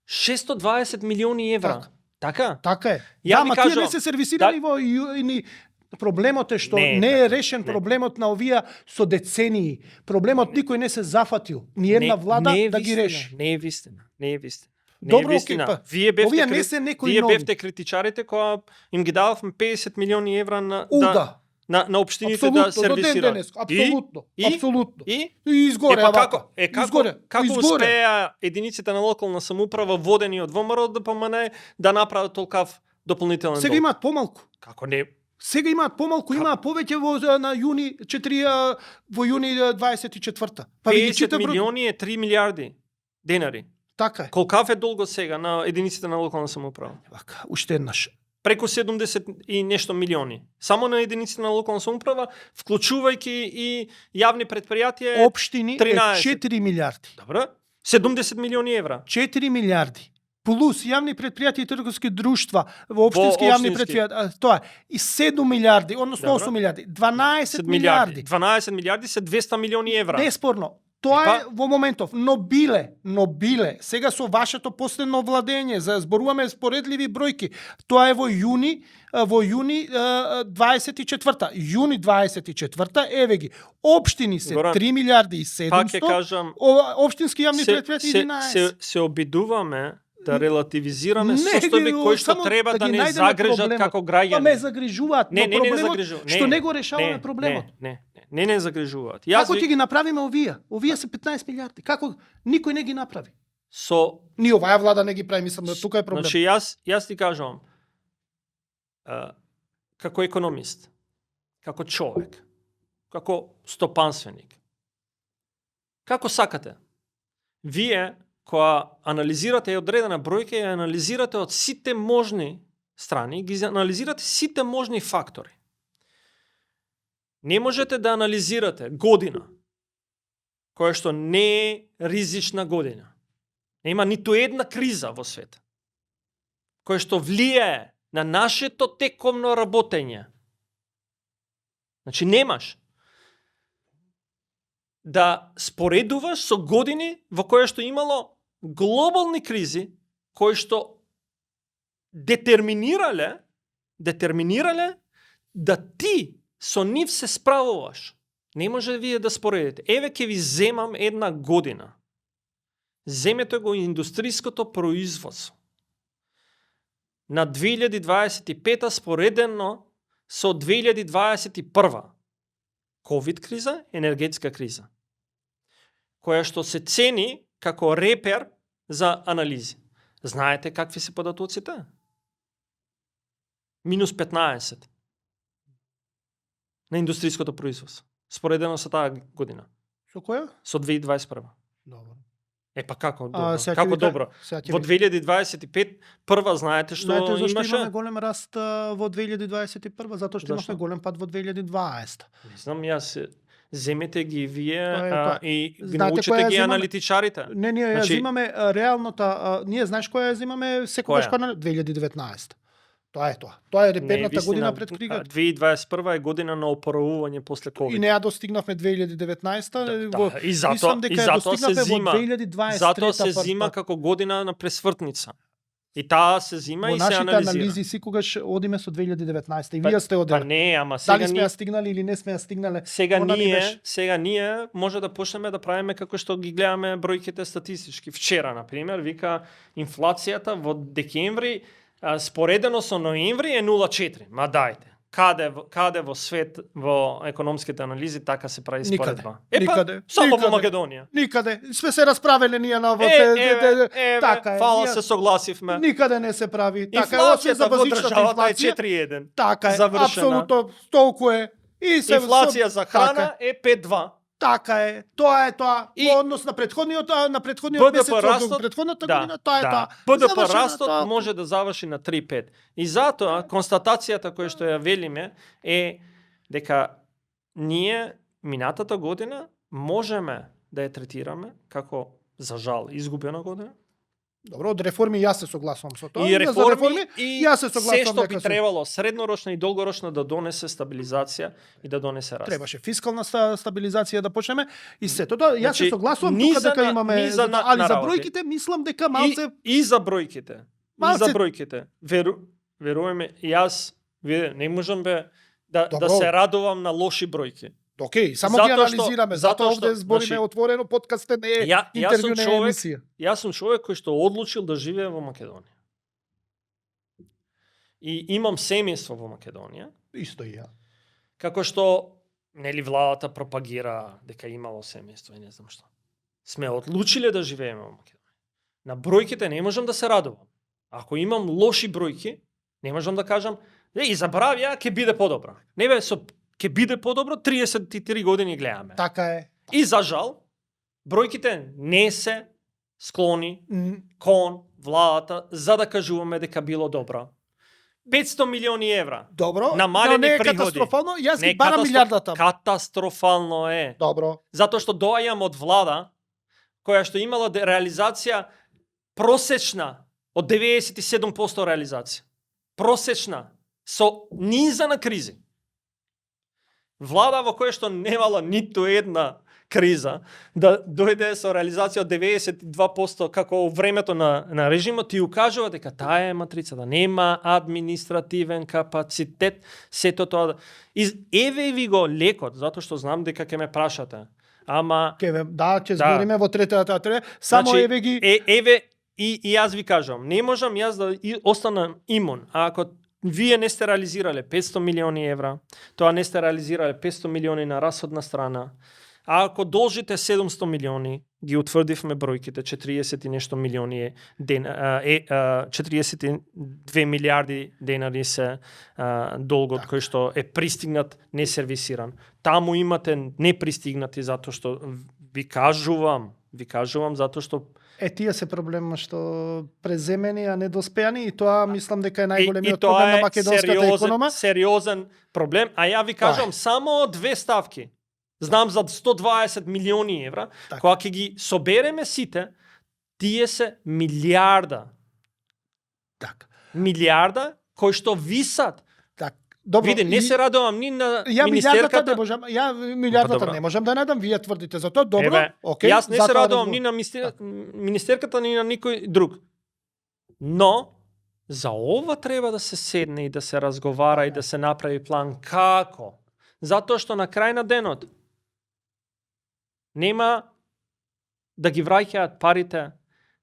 S2: 620 милиони евра.
S1: Така.
S2: Така?
S1: Така е.
S2: Ја
S1: Да,
S2: ви
S1: ама тие
S2: кажувам,
S1: не се сервисирани во јуни Проблемот е што
S2: Не е
S1: не е
S2: така,
S1: решен
S2: не.
S1: проблемот на овие со децении. Проблемот никој не се зафатил. Ни една влада
S2: не е
S1: да ги
S2: вистина,
S1: реши.
S2: Не е вистина. Не е вистина. Не
S1: Добро,
S2: е вистина.
S1: окей, па,
S2: Вие бевте
S1: овие не се некои
S2: вие
S1: нови.
S2: бевте критичарите кои им ги дававме 50 милиони евра на
S1: Уда.
S2: на општините
S1: Апсолутно,
S2: да
S1: до ден
S2: сервисираат.
S1: денес. Апсолутно.
S2: И?
S1: Апсолутно.
S2: И
S1: изгоре
S2: па
S1: вака. Изгоре.
S2: како
S1: Изгоре.
S2: успеа единиците на локална самоуправа водени од ВМРО ДПМН да направат толкав дополнителен
S1: Сега
S2: долг?
S1: имаат помалку.
S2: Како не?
S1: Сега имаат помалку, имаат повеќе на јуни 4 во јуни 24-та. Па ви ги
S2: 50
S1: читам
S2: милиони е 3 милиарди денари.
S1: Така е.
S2: Колкав е долгот сега на единиците на локална самоуправа?
S1: Вака, уште еднаш.
S2: Преку 70 и нешто милиони. Само на единиците на локална самоуправа, вклучувајќи и јавни предпријатија,
S1: Општини е
S2: 13.
S1: 4 милиарди.
S2: добро, 70 милиони евра.
S1: 4 милиарди. Плюс јавни предпријатија и трговски друштва во општински јавни
S2: општински.
S1: предпријатија, тоа е и 7 милиарди, односно
S2: Добро.
S1: 8 милиарди, 12 милиарди.
S2: 12 милиарди се 200 милиони евра.
S1: Неспорно. Тоа
S2: Епа.
S1: е во моментов, но биле, сега со вашето последно владење, зборуваме споредливи бројки, тоа е во јуни 24-та. Јуни 24-та, еве ги. Општини се
S2: Горан,
S1: 3 милиарди и 700,
S2: Пак ќе кажам,
S1: општински јавни предпријатија 11.
S2: се обидуваме да релативизираме
S1: Не,
S2: состојби кои што
S1: само
S2: треба да
S1: ги
S2: не
S1: најдеме
S2: загрижат
S1: проблемот.
S2: како
S1: Па ме
S2: граѓани.
S1: загрижуваат,
S2: Не,
S1: но
S2: не, не
S1: проблемот
S2: загрижуваат.
S1: што не го решаваме проблемот.
S2: Не загрижуваат.
S1: Како ќе ги направиме овие? Овие се 15 милиарди. Како никој не ги направи?
S2: Со
S1: Ни оваа влада не ги прави, мислам да тука е проблем.
S2: Значи јас ти кажувам, како економист, како човек, како стопанственик, како сакате, вие која анализирате одредена бројка, ја анализирате од сите можни страни, ги анализирате сите можни фактори. Не можете да анализирате година која што не е ризична година. Нема ниту една криза во свет која што влијае на нашето тековно работење. Значи немаш да споредуваш со години во која што имало глобални кризи кои што детерминирале да ти со нив се справуваш. Не може вие да споредите. Еве ќе ви земам една година. Земете го индустриското производство. На 2025 споредено со 2021. Ковид криза, енергетска криза, која што се цени како репер за анализи. Знаете какви се податоците? Минус 15 на индустриското производство. Споредено со таа година.
S1: Со која?
S2: Со 2021.
S1: Добро.
S2: Па како добро?
S1: сега ќе
S2: Како
S1: ви кажам-
S2: добро?
S1: сега ќе
S2: Во
S1: ви-
S2: 2025 прва знаете што
S1: Знаете зашто
S2: имаше?
S1: имаме голем раст во 2021? Затоа што
S2: Зашто?
S1: имавме голем пад во 2020.
S2: Не знам, јас земете ги вие
S1: Тоа е тоа.
S2: и ги
S1: Знаете
S2: научите
S1: која ја
S2: ги
S1: земаме?
S2: аналитичарите.
S1: Не, ние ја
S2: Значи-
S1: земаме реалната, ние знаеш која ја земаме секогаш
S2: Која?
S1: на 2019. Тоа е тоа. Тоа е реперната
S2: вистина,
S1: година пред кригот.
S2: 2021 е година на опоравување после COVID.
S1: И не ја достигнавме 2019, во
S2: и затоа
S1: мислам дека
S2: и
S1: ја
S2: затоа се
S1: достигнавме
S2: зима.
S1: во 2023.
S2: Затоа се зима како година на пресвртница. И таа се зима
S1: Во
S2: и се
S1: нашите
S2: анализира.
S1: анализи секогаш одиме со 2019 и вие сте
S2: Па
S1: одели.
S2: не, ама сега
S1: Дали сме ја
S2: ние
S1: стигнали или не сме ја стигнале?
S2: Сега
S1: Она ни беше.
S2: ние може да почнеме да правиме како што ги гледаме бројките статистички. Вчера, на пример, вика инфлацијата во декември споредено со ноември е 0,4. Ма дајте. Каде во свет во економските анализи така се прави
S1: Никаде.
S2: споредба?
S1: Никаде.
S2: Само
S1: Никаде.
S2: во Македонија.
S1: Никаде. Сме се расправеле ние на така е.
S2: фала
S1: ние-
S2: се согласивме.
S1: Никаде не се прави. Така е, освен за
S2: Инфлацијата во
S1: базичната
S2: државата е
S1: инфлација.
S2: 4,1.
S1: Така е,
S2: Завршена.
S1: апсолутно толку е. И се
S2: Инфлација за
S1: така
S2: храна е 5,2.
S1: Така е. Тоа е тоа.
S2: И-
S1: Во однос на претходниот
S2: BDP
S1: месец од
S2: растот,
S1: претходната година, тоа е тоа.
S2: BDP
S1: Завршено,
S2: растот
S1: тоа.
S2: може да заврши на 3,5. И затоа констатацијата која што ја велиме е дека ние минатата година можеме да ја третираме како за жал изгубена година.
S1: Добро, од реформи јас се согласувам со тоа.
S2: И
S1: За
S2: реформи и
S1: јас се
S2: се
S1: согласувам
S2: што
S1: дека
S2: би
S1: се-
S2: требало среднорочно и долгорочно да донесе стабилизација и да донесе раст.
S1: Требаше фискална стабилизација да почнеме и сето тоа. Јас
S2: Значи,
S1: се согласувам
S2: ни
S1: тука
S2: за
S1: дека
S2: на-
S1: имаме
S2: ни за на-
S1: али
S2: на
S1: за
S2: работи.
S1: бројките мислам дека малце
S2: И за бројките. И
S1: Малце-
S2: за бројките. Веруваме, јас не можам да
S1: Добро.
S2: се радувам на лоши бројки.
S1: Океј, само ги
S2: Затоа што-
S1: анализираме,
S2: затоа
S1: затоа овде
S2: што,
S1: збориме
S2: значи,
S1: отворено, подкаст не е
S2: Јас
S1: интервју,
S2: сум
S1: не е
S2: човек,
S1: емисија.
S2: јас сум човек кој што одлучил да живее во Македонија. И имам семејство во Македонија,
S1: Исто и ја.
S2: како што нели владата пропагира дека имало семејство и не знам што. Сме одлучиле да живееме во Македонија. На бројките не можам да се радувам. Ако имам лоши бројки, не можам да кажам, и забрави, ќе биде подобро. Не бе, ќе биде подобро, 33 години гледаме.
S1: Така е.
S2: И за жал, бројките не се склони
S1: М,
S2: кон владата за да кажуваме дека било добро. 500 милиони евра.
S1: Добро,
S2: Намалени
S1: но не е
S2: приходи.
S1: катастрофално, јас
S2: Не
S1: ги барам милиардата.
S2: Катастрофално е.
S1: Добро.
S2: Затоа што доаѓам од влада која што имала реализација просечна од 97% реализација. Просечна со низа на кризи. Влада во која што немала ниту една криза, да дојде со реализација од 92% како во времето на режимот, ти укажува дека таа е матрица, да нема административен капацитет, сето тоа. Еве ви го лекот, затоа што знам дека ќе ме прашате. Ама
S1: Ќе збориме во третата тре. Само
S2: значи,
S1: еве ги
S2: еве и јас ви кажам, не можам јас да останам имун. А ако вие не сте реализирале 500 милиони евра, тоа не сте реализирале 500 милиони на расходна страна, а ако должите 700 милиони, ги утврдивме бројките, 40 и нешто милиони 42 милиарди денари се долгот кој што е пристигнат несервисиран. Таму имате непристигнати затоа што ви кажувам затоа што
S1: тие се проблема што преземени, а недоспеани, и тоа мислам дека е најголемиот
S2: тоа
S1: проблем на
S2: е
S1: македонската економа.
S2: сериозен проблем, а ја ви кажам само две ставки. Знам за 120 милиони евра,
S1: Така.
S2: кога ќе ги собереме сите, тие се милиарда.
S1: Така.
S2: Милиарда кои што висат.
S1: Так. Добро.
S2: Види, не се радувам ни на
S1: Ја милиардата
S2: министерката.
S1: не можам, милиардата
S2: Добро.
S1: не можам да надам, вие тврдите за тоа. Добро,
S2: Еве,
S1: окей.
S2: јас не се
S1: затоа
S2: радувам
S1: разбор-
S2: ни на министерката, ни на никој друг. Но, за ова треба да се седне и да се разговара и да се направи план. Како? Затоа што на крај на денот нема да ги враќаат парите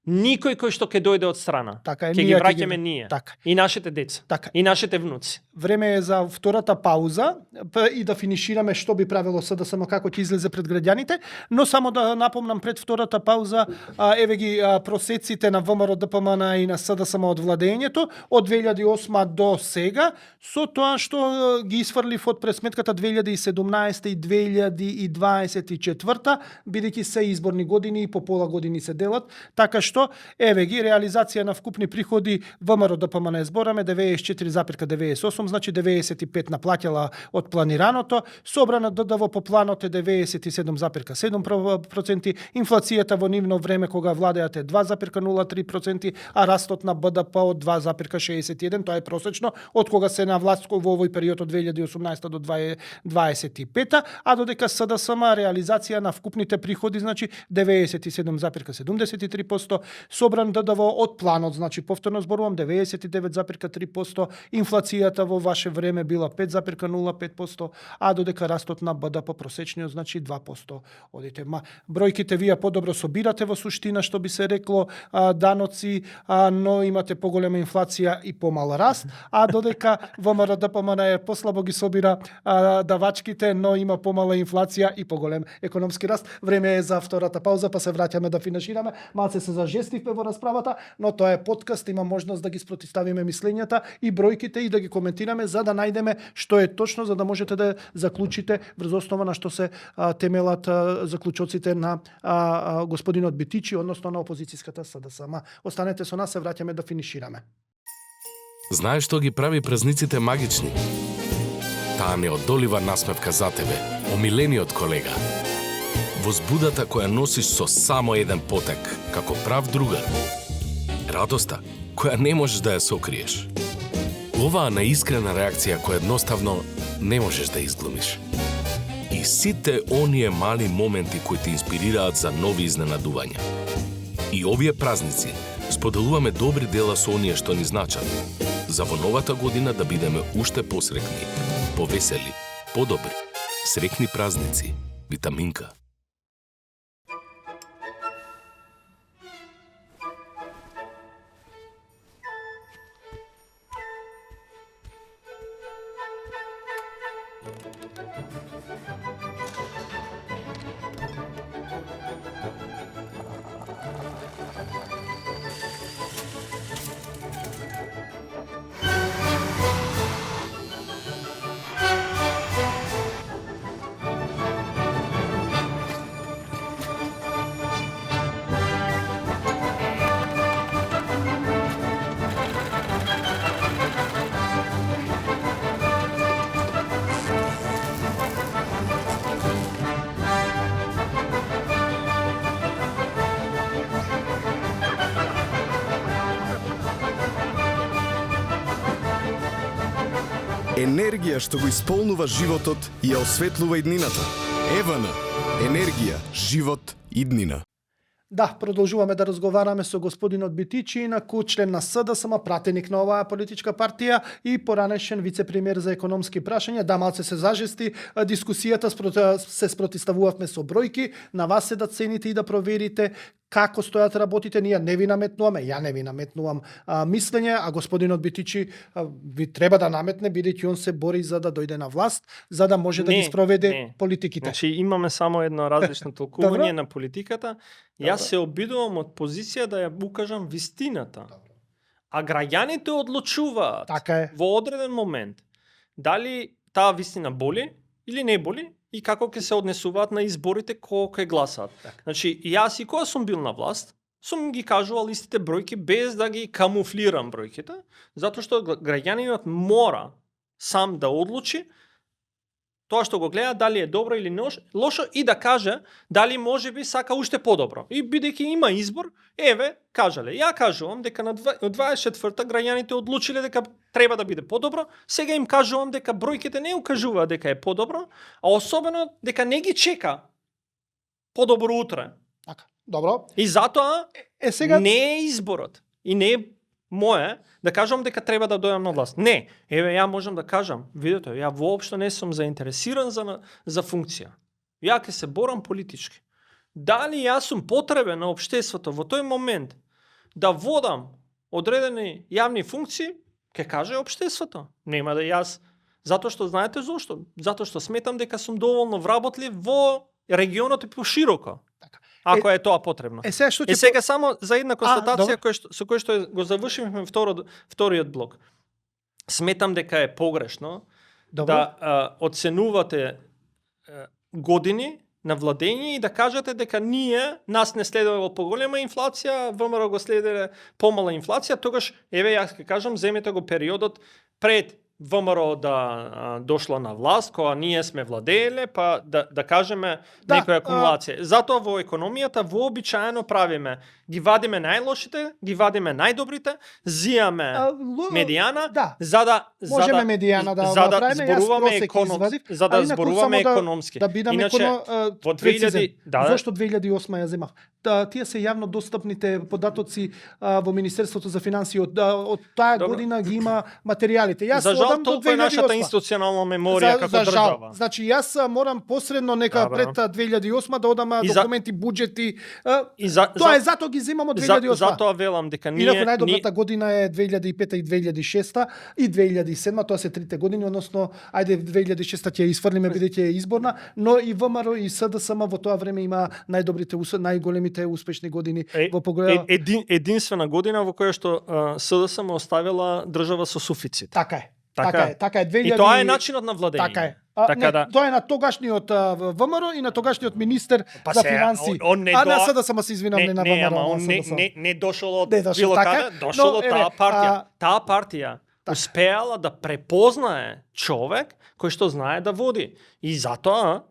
S2: никој кој што ќе дојде од страна.
S1: Така е,
S2: Ќе ги
S1: ние ќе
S2: враќаме ние.
S1: Така.
S2: И нашите деца.
S1: Така.
S2: И нашите внуци.
S1: Време е за втората пауза и да финишираме што би правило СДСМ, како ќе излезе пред граѓаните, но само да напомнам пред втората пауза, еве ги просеците на ВМРО, ДПМН и на СДСМ од владењето од 2008 до сега, со тоа што ги исфрлив од пресметката 2017 и 2024, бидејќи се изборни години и по пола години се делат, така што еве ги реализација на вкупни приходи ВМРО, ДПМН збораме 94,98, значи 95 наплаќала од планираното, собрана ДДВ по планот е 97,7%, инфлацијата во нивно време кога владеат е 2,03%, а растот на БДП од 2,61%, тоа е просечно од кога се на власт во овој период од 2018 до 2025, а додека СДСМ реализација на вкупните приходи значи 97,73%, собран ДДВ од планот, значи повторно зборувам 99,3%, инфлацијата во ваше време била 5,05%, а додека растот на БДП просечниот значи 2%. Одите, бројките вие подобро собирате во суштина, што би се рекло, даноци, но имате поголема инфлација и помал раст, а додека ВМРО ДПМН е послабо ги собира давачките, но има помала инфлација и поголем економски раст. Време е за втората пауза, па се враќаме да финишираме. Малце се зажестивме во расправата, но тоа е подкаст, има можност да ги спротивставиме мислењата и бројките и да ги коментираме за да најдеме што е точно, за да можете да заклучите врз основа на што се темелат заклучоците на господинот Битичи, односно на опозицијската СДСМ. Останете со нас, се враќаме да финишираме.
S3: Знаеш што ги прави празниците магични? Таа неодолива насмевка за тебе, омилениот колега. Возбудата која носиш со само еден потек, како прав другар. Радоста која не можеш да ја сокриеш. Оваа наискрена реакција која едноставно не можеш да изглумиш. И сите оние мали моменти кои те инспирираат за нови изненадувања. И овие празници споделуваме добри дела со оние што ни значат. За во новата година да бидеме уште посрекни, повесели, подобри. Срекни празници. Витаминка.
S4: Енергија што го исполнува животот и ја осветлува иднината. Евана. Енергија, живот, иднина.
S1: Да, продолжуваме да разговараме со господинот Битичи, инаку член на СДСМ, пратеник на оваа политичка партија и поранешен вице-премиер за економски прашања. Да, малце се зажести дискусијата, се спротивставувавме со бројки, на вас се да цените и да проверите како стојат работите. Ние не ви наметнуваме, ја не ви наметнувам мислење, а господинот Битичи ви треба да наметне, бидејќи он се бори за да дојде на власт, за да може да ги спроведе политиките.
S2: Значи имаме само едно различно толкување на политиката. Јас се обидувам од позиција да ја укажам вистината. А граѓаните одлучуваат во одреден момент дали таа вистина боли или не боли и како ќе се однесуваат на изборите кога ќе гласаат. Значи, јас и кога сум бил на власт, сум ги кажувал истите бројки без да ги камуфлирам бројките, затоа што граѓанинот мора сам да одлучи тоа што го гледа дали е добро или лошо и да каже дали може би сака уште подобро. И бидејќи има избор, еве, кажале. Ја кажувам дека на 24-та граѓаните одлучиле дека треба да биде подобро, сега им кажувам дека бројките не укажуваат дека е подобро, а особено дека не ги чека подобро утре.
S1: Така, добро.
S2: И затоа
S1: сега
S2: не е изборот и не е мое да кажам дека треба да дојам на власт. Не, еве ја можам да кажам, видете, ја воопшто не сум заинтересиран за функција. Ја ќе се борам политички. Дали јас сум потребен на општеството во тој момент да водам одредени јавни функции, ќе каже општеството. Нема да јас, затоа што знаете зошто? Затоа што сметам дека сум доволно вработлив во регионот и пошироко.
S1: Така.
S2: Ако е тоа потребно. Сега само за една констатација со која што го завршивме вториот блок. Сметам дека е погрешно да оценувате години на владење и да кажете дека нас не следува поголема инфлација, ВМРО го следеле помала инфлација, тогаш еве јас ќе кажам земете го периодот пред ВМРО да дошло на власт, кога ние сме владееле, па да кажеме некоја акумулација. Затоа во економијата вообичаено правиме, ги вадиме најлошите, ги вадиме најдобрите, зијаме медијана, за да
S1: можеме медијана да направиме,
S2: за да зборуваме економски.
S1: Да бидам во 2000, зошто 2008 ја земав? Тие се јавно достапните податоци во Министерството за финансии од таа година ги има материјалите.
S2: За жал, толку е нашата институционална меморија како држава.
S1: Значи, јас морам посредно нека пред 2008 да одам документи, буџети. Тоа е затоа ги земам од 2008.
S2: Затоа велам дека ние...
S1: Инаку најдобрата година е 2005 и 2006 и 2007, тоа се трите години, односно, ајде 2006 ќе ја изфрлиме бидејќи е изборна, но и ВМРО и СДСМ во тоа време има најголемите успешни години во погледа...
S2: Единствена година во која што СДСМ оставила држава со суфицит.
S1: Така е. Така е. 2000...
S2: И тоа е начинот на владење.
S1: Така е. Тоа е на тогашниот ВМРО и на тогашниот министер за финансии. На СДСМ се извинам, не на ВМРО.
S2: Не дошло од било каде, дошло од таа партија. Таа партија успеала да препознае човек кој што знае да води. И затоа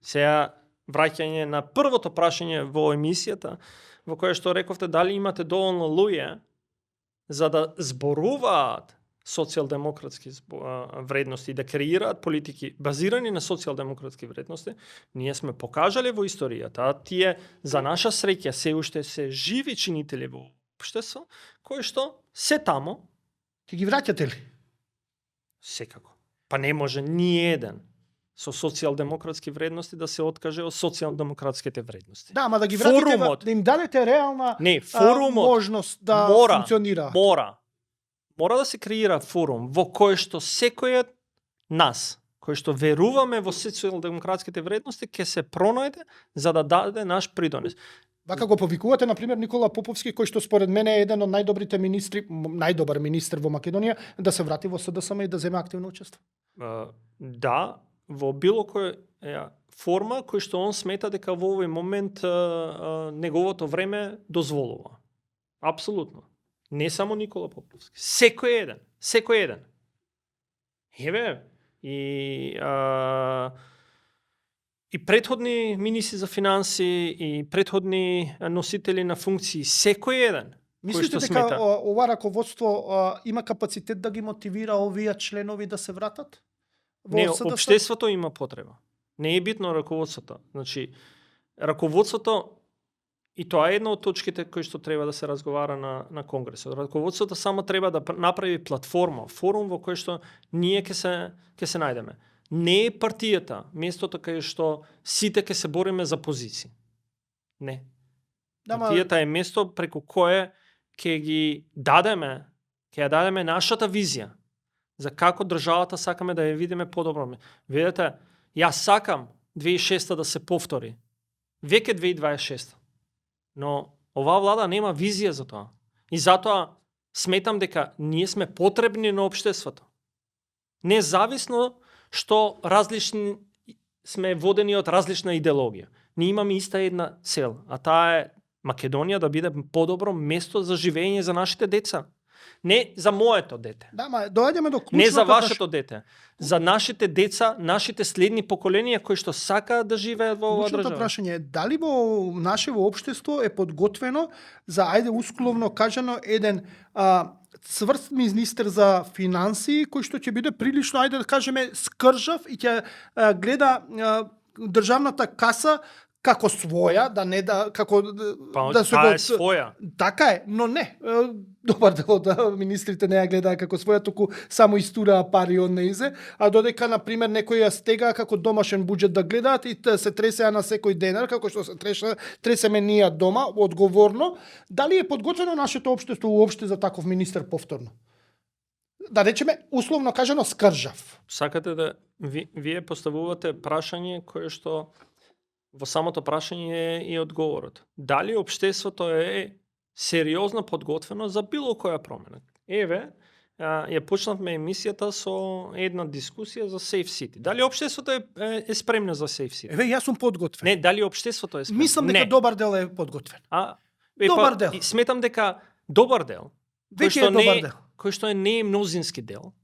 S2: сега враќање на првото прашање во емисијата, во кое што рековте дали имате доволно луѓе за да зборуваат социјалдемократски вредности, да креираат политики базирани на социјалдемократски вредности, ние сме покажале во историјата, тие за наша среќа се уште се живи чинители во општество, кои што се тамо,
S1: Ќе ги враќате ли?
S2: Секако. Па не може ни еден со социјалдемократски вредности да се откаже од социјалдемократските вредности.
S1: Да, ама да ги вратите,
S2: Форумот.
S1: да им дадете реална
S2: Не, форумот
S1: можност да
S2: мора,
S1: функционира.
S2: Мора да се креира форум во кој што секој нас, кој што веруваме во социјалдемократските вредности, ќе се пронајде за да даде наш придонес.
S1: Вака го повикувате, например, Никола Поповски, кој што според мене е еден од најдобрите министри, најдобар министр во Македонија, да се врати во СДСМ и да земе активно учество.
S2: Да, во било кој форма кој што он смета дека во овој момент неговото време дозволува. Апсолутно. Не само Никола Поповски. Секој еден. Еве, и претходни министри за финанси, и претходни носители на функции, секој еден.
S1: Мислите дека ова раководство има капацитет да ги мотивира овие членови да се вратат?
S2: Не, општеството има потреба. Не е битно раководството. Значи, раководството, и тоа е една од точките кои што треба да се разговара на Конгресот. Раководството само треба да направи платформа, форум во кој што ние ќе се најдеме. Не е партијата, местото кај што сите ќе се бориме за позиции. Не. Партијата е место преку кое ќе ги дадеме, ќе ја дадеме нашата визија за како државата сакаме да ја видиме подобро. Видете, јас сакам 2006 да се повтори. Веќе 2026. Но оваа влада нема визија за тоа. И затоа сметам дека ние сме потребни на општеството. Независно што различни сме водени од различна идеологија. Ние имаме иста една цел, а таа е Македонија да биде подобро место за живење за нашите деца. Не за моето дете.
S1: Да, ма доаѓаме до клучната.
S2: Не за вашето дете. За нашите деца, нашите следни поколенија кои што сакаат да живеат во оваа држава.
S1: Клучното прашање е дали во нашево општество е подготвено за, ајде условно кажано, еден цврст министер за финансии кој што ќе биде прилично, ајде да кажеме, скржав и ќе гледа државната каса како своја, да не да како да се
S2: е своја.
S1: Така е, но не. Добар дел од министрите не ја глеdaa како своја, туку само истураа пари од неизе, а додека на пример некои ја стегаа како домашен буџет да гледаат и се тресеа на секој денар, како што се тресеме ние дома, одговорно, дали е подготвено нашето општество уопште за таков министер повторно? Да речеме, условно кажано, скржав.
S2: Сакате да вие поставувате прашање кое што во самото прашање е и одговорот. Дали општеството е сериозно подготвено за било која промена? Еве, ја почнавме емисијата со една дискусија за Safe City. Дали општеството е спремно за Safe City?
S1: Еве, јас сум подготвен.
S2: Не, дали општеството е спремно?
S1: Мислам дека добар дел е подготвен.
S2: Добар дел. Сметам дека добар дел, кој што не е мнозински дел,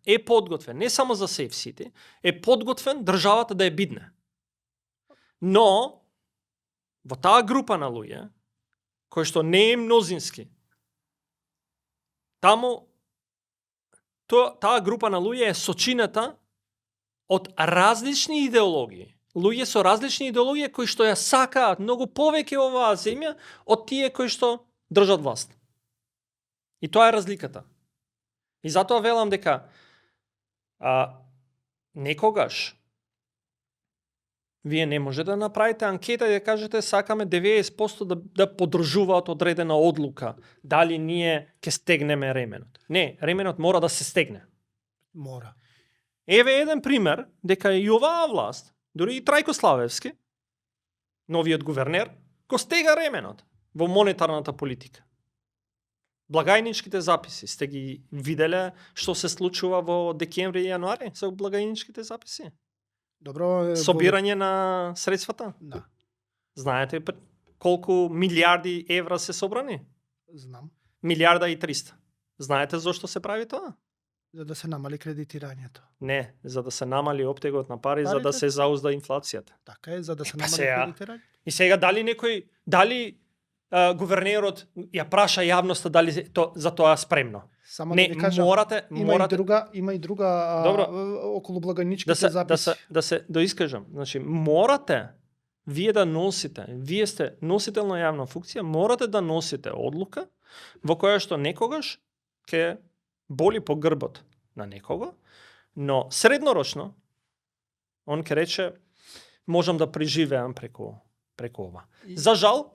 S2: е подготвен. Не само за Safe City, е подготвен државата да е бидне. Но, во таа група на луѓе, кој што не е мнозински, таа група на луѓе е сочината од различни идеологии. Луѓе со различни идеологии кои што ја сакаат многу повеќе оваа земја од тие кои што држат власт. И тоа е разликата. И затоа велам дека некогаш вие не можете да направите анкета и да кажете сакаме 90% да поддржуваат одредена одлука, дали ние ќе стегнеме ременот. Не, ременот мора да се стегне.
S1: Мора.
S2: Еве еден пример дека и оваа власт, дури и Трајко Славевски, новиот гувернер, го стега ременот во монетарната политика. Благајничките записи, сте ги виделе што се случува во декември и јануари со благајничките записи?
S1: Добро,
S2: собирање на средствата?
S1: Да.
S2: Знаете колку милиарди евра се собрани?
S1: Знам.
S2: 1,3 милиарда. Знаете зошто се прави тоа?
S1: За да се намали кредитирањето.
S2: Не, за да се намали оптегот на пари, за да се заузда инфлацијата.
S1: Така е, за да се намали кредитирањето.
S2: И сега дали гувернерот ја праша јавноста дали за тоа спремно?
S1: Само
S2: не,
S1: да ви кажам,
S2: морате...
S1: Има и друга околу благајничките записи.
S2: Да доискажам. Значи, морате вие да носите, вие сте носител на јавна функција, морате да носите одлука во која што некогаш ќе боли по грбот на некого, но среднорочно он ќе рече можам да преживеам преку ова. За жал,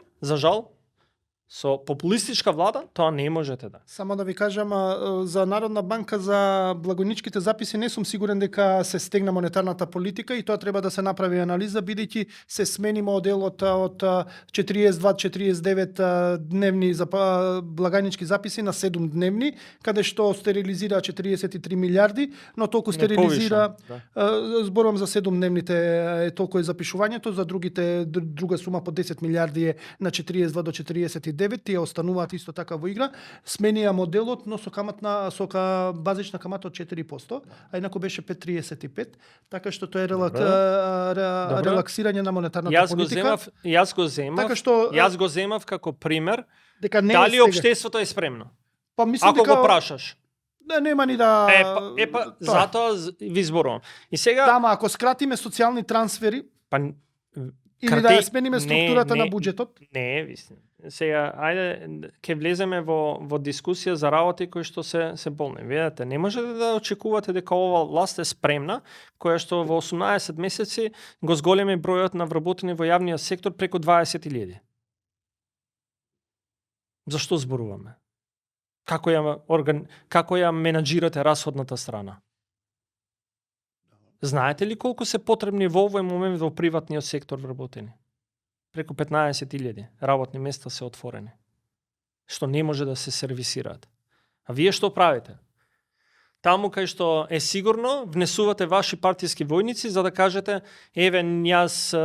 S2: со популистичка влада тоа не можете да.
S1: Само да ви кажам, за Народна банка за благојничките записи не сум сигурен дека се стегна монетарната политика и тоа треба да се направи анализа, бидејќи се смени моделот од 42-49 дневни благајнички записи на 7 дневни, каде што стерилизира 43 милиарди, но толку стерилизира, зборувам за 7 дневните, толку е запишувањето, за другите друга сума по 10 милиарди е на 42 до 49, тие остануваат исто така во игра. Сменија моделот, но со базична камата од 4%, а инаку беше 5,35, така што тоа е релаксирање на монетарната политика.
S2: Јас го земав како пример
S1: дека не
S2: дали општеството е спремно.
S1: Па мислам
S2: ако
S1: дека
S2: го прашаш.
S1: Нема ни да
S2: затоа ви зборувам. И сега
S1: ама ако скратиме социјални трансфери, или да ја смениме структурата на буџетот?
S2: Не, вистина. Сега, ајде, ќе влеземе во дискусија за работи кои што се болни. Видете, не можете да очекувате дека ова власт е спремна, која што во 18 месеци го зголеми бројот на вработени во јавниот сектор преку 20.000. Зашто зборуваме? Како ја менаџирате расходната страна? Знаете ли колку се потребни во овој момент во приватниот сектор вработени? Преку 15.000 работни места се отворени, што не може да се сервисираат. А вие што правите? Таму кај што е сигурно, внесувате ваши партиски војници за да кажете, еве, јас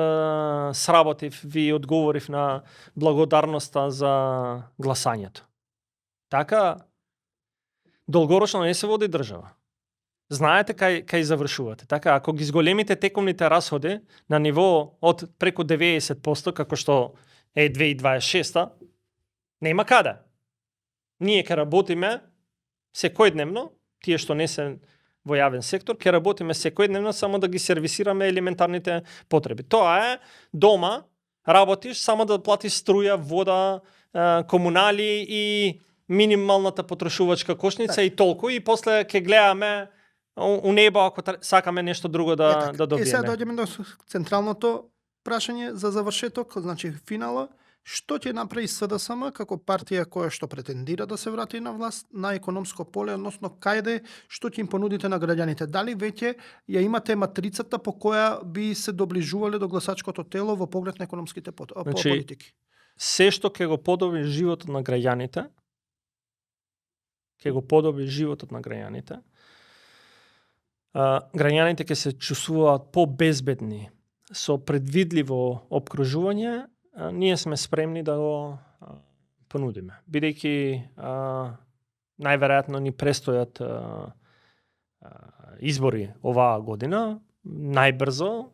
S2: сработив, ви одговорив на благодарноста за гласањето. Така, долгорочно не се води држава. Знаете кај завршувате. Така, ако ги зголемите текомните расходи на ниво од преку 90%, како што е 2026, нема каде. Ние ќе работиме секојдневно, тие што не се во јавен сектор, ќе работиме секојдневно само да ги сервисираме елементарните потреби. Тоа е дома, работиш само да платиш струја, вода, комунали и минималната потрошувачка кошница и толку, и после ќе гледаме у небо ако сакаме нешто друго да добиеме.
S1: И сега дојдеме до централното прашање за завршеток, значи финала. Што ќе направи СДСМ како партија која што претендира да се врати на власт на економско поле, односно кајде, што ќе им понудите на граѓаните? Дали веќе ја имате матрицата по која би се доближувале до гласачкото тело во поглед на економските политики?
S2: Се што ќе го подобри животот на граѓаните, граѓаните ќе се чувствуваат побезбедни со предвидливо опкружување, ние сме спремни да го понудиме. Бидејќи најверојатно ни престојат избори оваа година, најбрзо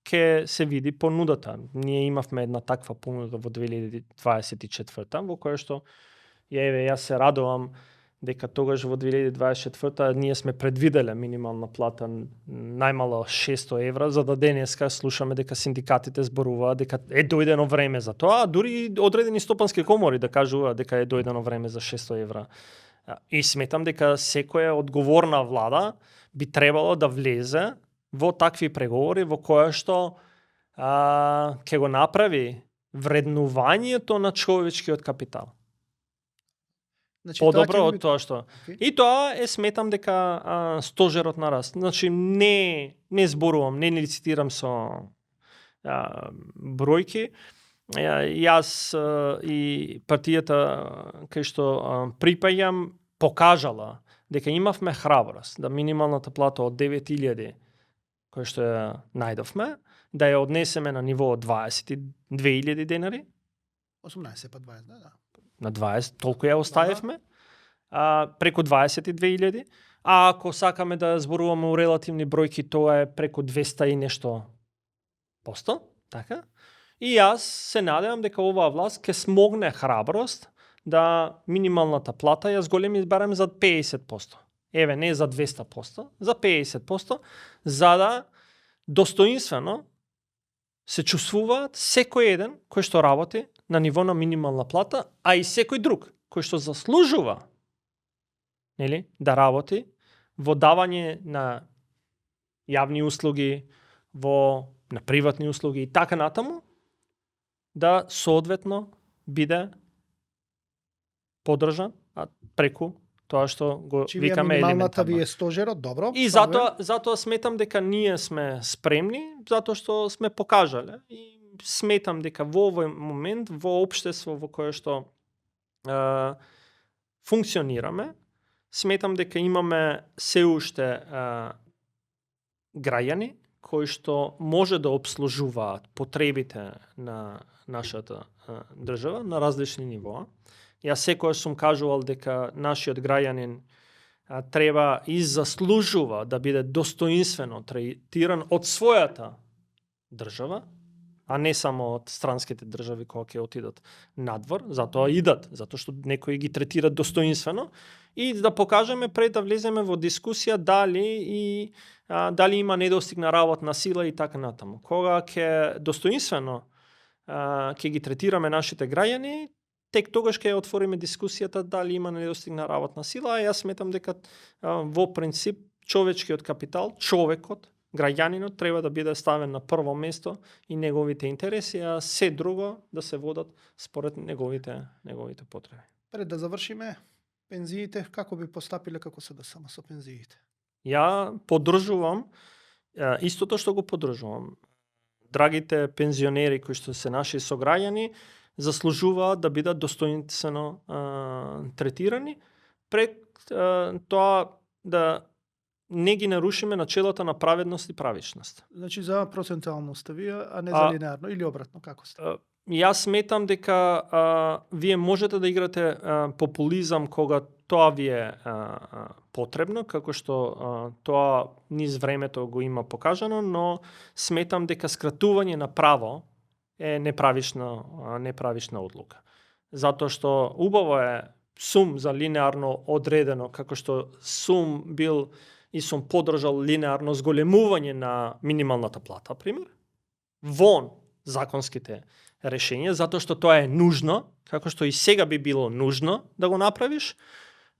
S2: ќе се види понудата. Ние имавме една таква понуда во 2024 во која што јас се радувам дека тогаш во 2024 ние сме предвиделе минимална плата најмало 600 евра, за да денеска слушаме дека синдикатите зборуваат дека е дојдено време за тоа, дури одредени стопански комори да кажуваат дека е дојдено време за 600 евра. И сметам дека секоја одговорна влада би требало да влезе во такви преговори во која што ќе го направи вреднувањето на човечкиот капитал. Значи, подобро од тоа што. И тоа сметам дека стожерот на раст. Значи не зборувам, не лицитирам со бројки. Јас и партијата кај што припаѓам покажала дека имавме храброст да минималната плата од 9.000 која што ја најдовме, да ја однесеме на ниво од 22.000 денари.
S1: 18 па 20, да.
S2: На 20, толку ја оставивме, преку 22.000, а ако сакаме да зборуваме у релативни бројки, тоа е преку 200 и нешто посто, така? И јас се надевам дека оваа власт ќе смогне храброст да минималната плата ја зголеми барем за 50%. Еве, не за 200%, за 50%, за да достоинствено се чувствуваат секој еден кој што работи на ниво на минимална плата, а и секој друг кој што заслужува нели, да работи во давање на јавни услуги, на приватни услуги и така натаму, да соодветно биде поддржан преку тоа што го
S1: Чи вие
S2: викаме
S1: минималната
S2: елементарно.
S1: ви е стожерот, добро.
S2: И затоа сметам дека ние сме спремни, затоа што сме покажале и сметам дека во овој момент во општество во кое што функционираме, сметам дека имаме се уште граѓани кои што може да обслужуваат потребите на нашата држава на различни нивоа. Јас секогаш сум кажувал дека нашиот граѓанин треба и заслужува да биде достоинствено третиран од својата држава, а не само од странските држави кога ќе отидат надвор, затоа идат, затоа што некои ги третираат достоинствено и да покажеме пред да влеземе во дискусија дали има недостиг на работна сила и така натаму. Кога ќе достоинствено ќе ги третираме нашите граѓани, тек тогаш ќе отвориме дискусијата дали има недостиг на работна сила, а јас сметам дека во принцип човечкиот капитал, човекот, граѓанинот треба да биде ставен на прво место и неговите интереси, а се друго да се водат според неговите потреби.
S1: Пред да завршиме, пензиите, како би постапиле како СДСМ со пензиите?
S2: Ја поддржувам истото што го поддржувам. Драгите пензионери кои што се наши сограѓани заслужуваат да бидат достоинствено третирани пред тоа да не ги нарушиме начелата на праведност и правичност.
S1: Значи за процентуално сте вие, а не за линеарно или обратно, како сте?
S2: Јас сметам дека вие можете да играте популизам кога тоа ви е потребно, како што тоа низ времето го има покажано, но сметам дека скратување на право е неправична одлука. Затоа што убаво е сум за линеарно одредено, како што сум бил и сум поддржал линеарно зголемување на минималната плата, пример, вон законските решења, затоа што тоа е нужно, како што и сега би било нужно да го направиш,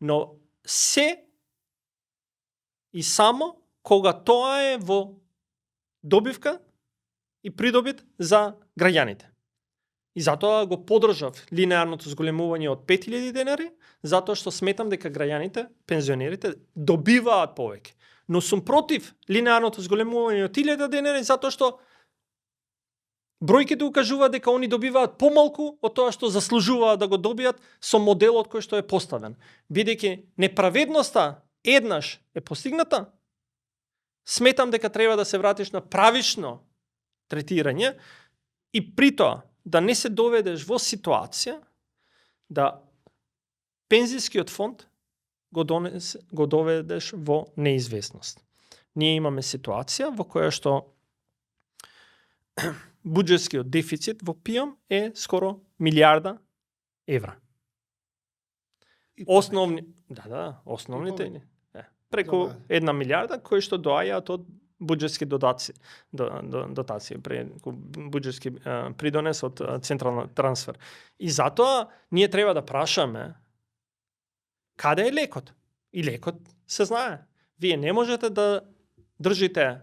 S2: но се и само кога тоа е во добивка и придобит за граѓаните. И затоа го поддржав линеарното зголемување од 5000 денари, затоа што сметам дека граѓаните, пензионерите добиваат повеќе. Но сум против линеарното зголемување од 1000 денари затоа што бројките укажуваат дека они добиваат помалку од тоа што заслужуваат да го добијат со моделот кој што е поставен. Бидејќи неправедноста еднаш е постигната, сметам дека треба да се вратиш на правично третирање и при тоа да не се доведеш во ситуација да пензискиот фонд го доведеш во неизвестност. Ние имаме ситуација во која што буџетскиот дефицит во ПИОМ е скоро милиарда евра. Основните преку 1 милиарда кои што доаѓаат од буџетски дотации, преку буџетски придонес од централна трансфер. И затоа ние треба да прашаме каде е лекот? И лекот се знае. Вие не можете да држите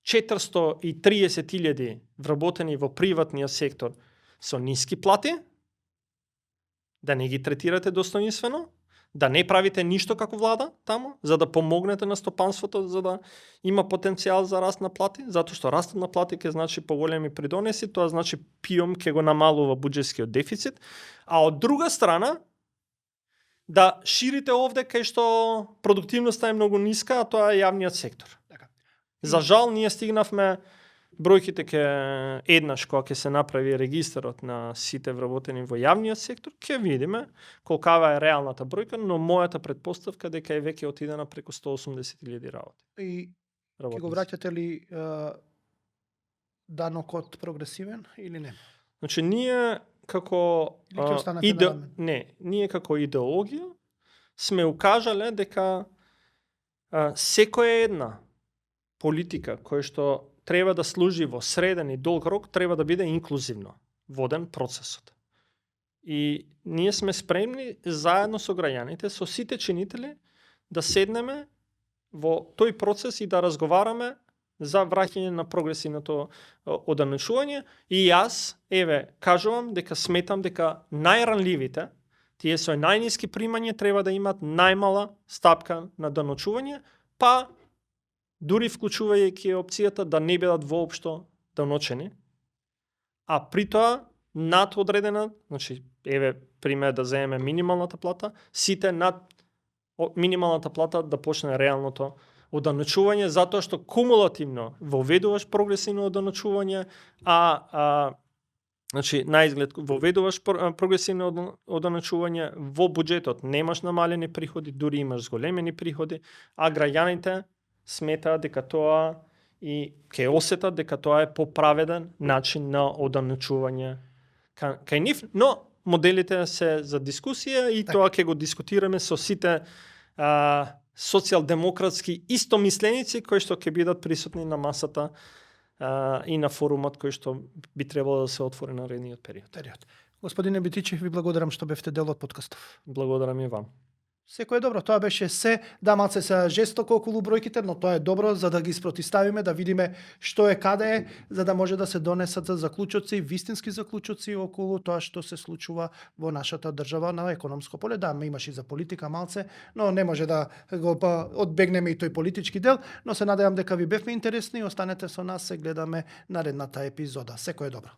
S2: 430.000 вработени во приватниот сектор со ниски плати, да не ги третирате достоинствено, да не правите ништо како влада таму, за да помогнете на стопанството, за да има потенцијал за раст на плати, затоа што растот на плати ќе значи поголеми придонеси, тоа значи ПИОМ ќе го намалува буџетскиот дефицит, а од друга страна да ширите овде кај што продуктивноста е многу ниска, а тоа е јавниот сектор. За жал ние стигнавме бројките еднаш кога ќе се направи регистарот на сите вработени во јавниот сектор, ќе видиме колкава е реалната бројка, но мојата претпоставка дека е веќе отидена преку 180.000 работи.
S1: И ќе го враќате ли данокот прогресивен или не?
S2: Значи ние како ние како идеологија сме укажале дека секоја една политика која што треба да служи во среден и долг рок треба да биде инклузивно воден процесот. И ние сме спремни заедно со граѓаните, со сите чинители да седнеме во тој процес и да разговараме за враќање на прогресивното оданочување. И јас, кажувам дека сметам дека најранливите, тие со најниски примања треба да имат најмала стапка на даночување, па дури вклучувајќи опцијата да не бидат воопшто даночени, а при тоа над одредена, значи пример да земеме минималната плата, сите над минималната плата да почне реалното оданочување, затоа што кумулативно воведуваш прогресивно оданочување, значи на изглед воведуваш прогресивно оданочување, во буџетот немаш намалени приходи, дури имаш зголемени приходи, а граѓаните сметаат дека тоа и ќе осетат дека тоа е поправеден начин на оданочување кај нив, но моделите се за дискусија и тоа ќе го дискутираме со сите социјалдемократски истомисленици кои што ќе бидат присутни на масата и на форумот кој што би требало да се отвори на наредниот период.
S1: Господине Битичев, ви благодарам што бевте дел од подкастов.
S2: Благодарам и вам.
S1: Секој е добро, тоа беше се, малце се жестоко околу бројките, но тоа е добро за да ги спротиставиме, да видиме што е каде е, за да може да се донесат заклучоци, вистински заклучоци околу тоа што се случува во нашата држава на економско поле. Да, имаш и за политика малце, но не може да го одбегнеме и тој политички дел, но се надевам дека ви бевме интересни, останете со нас, се гледаме наредната епизода. Секој е добро.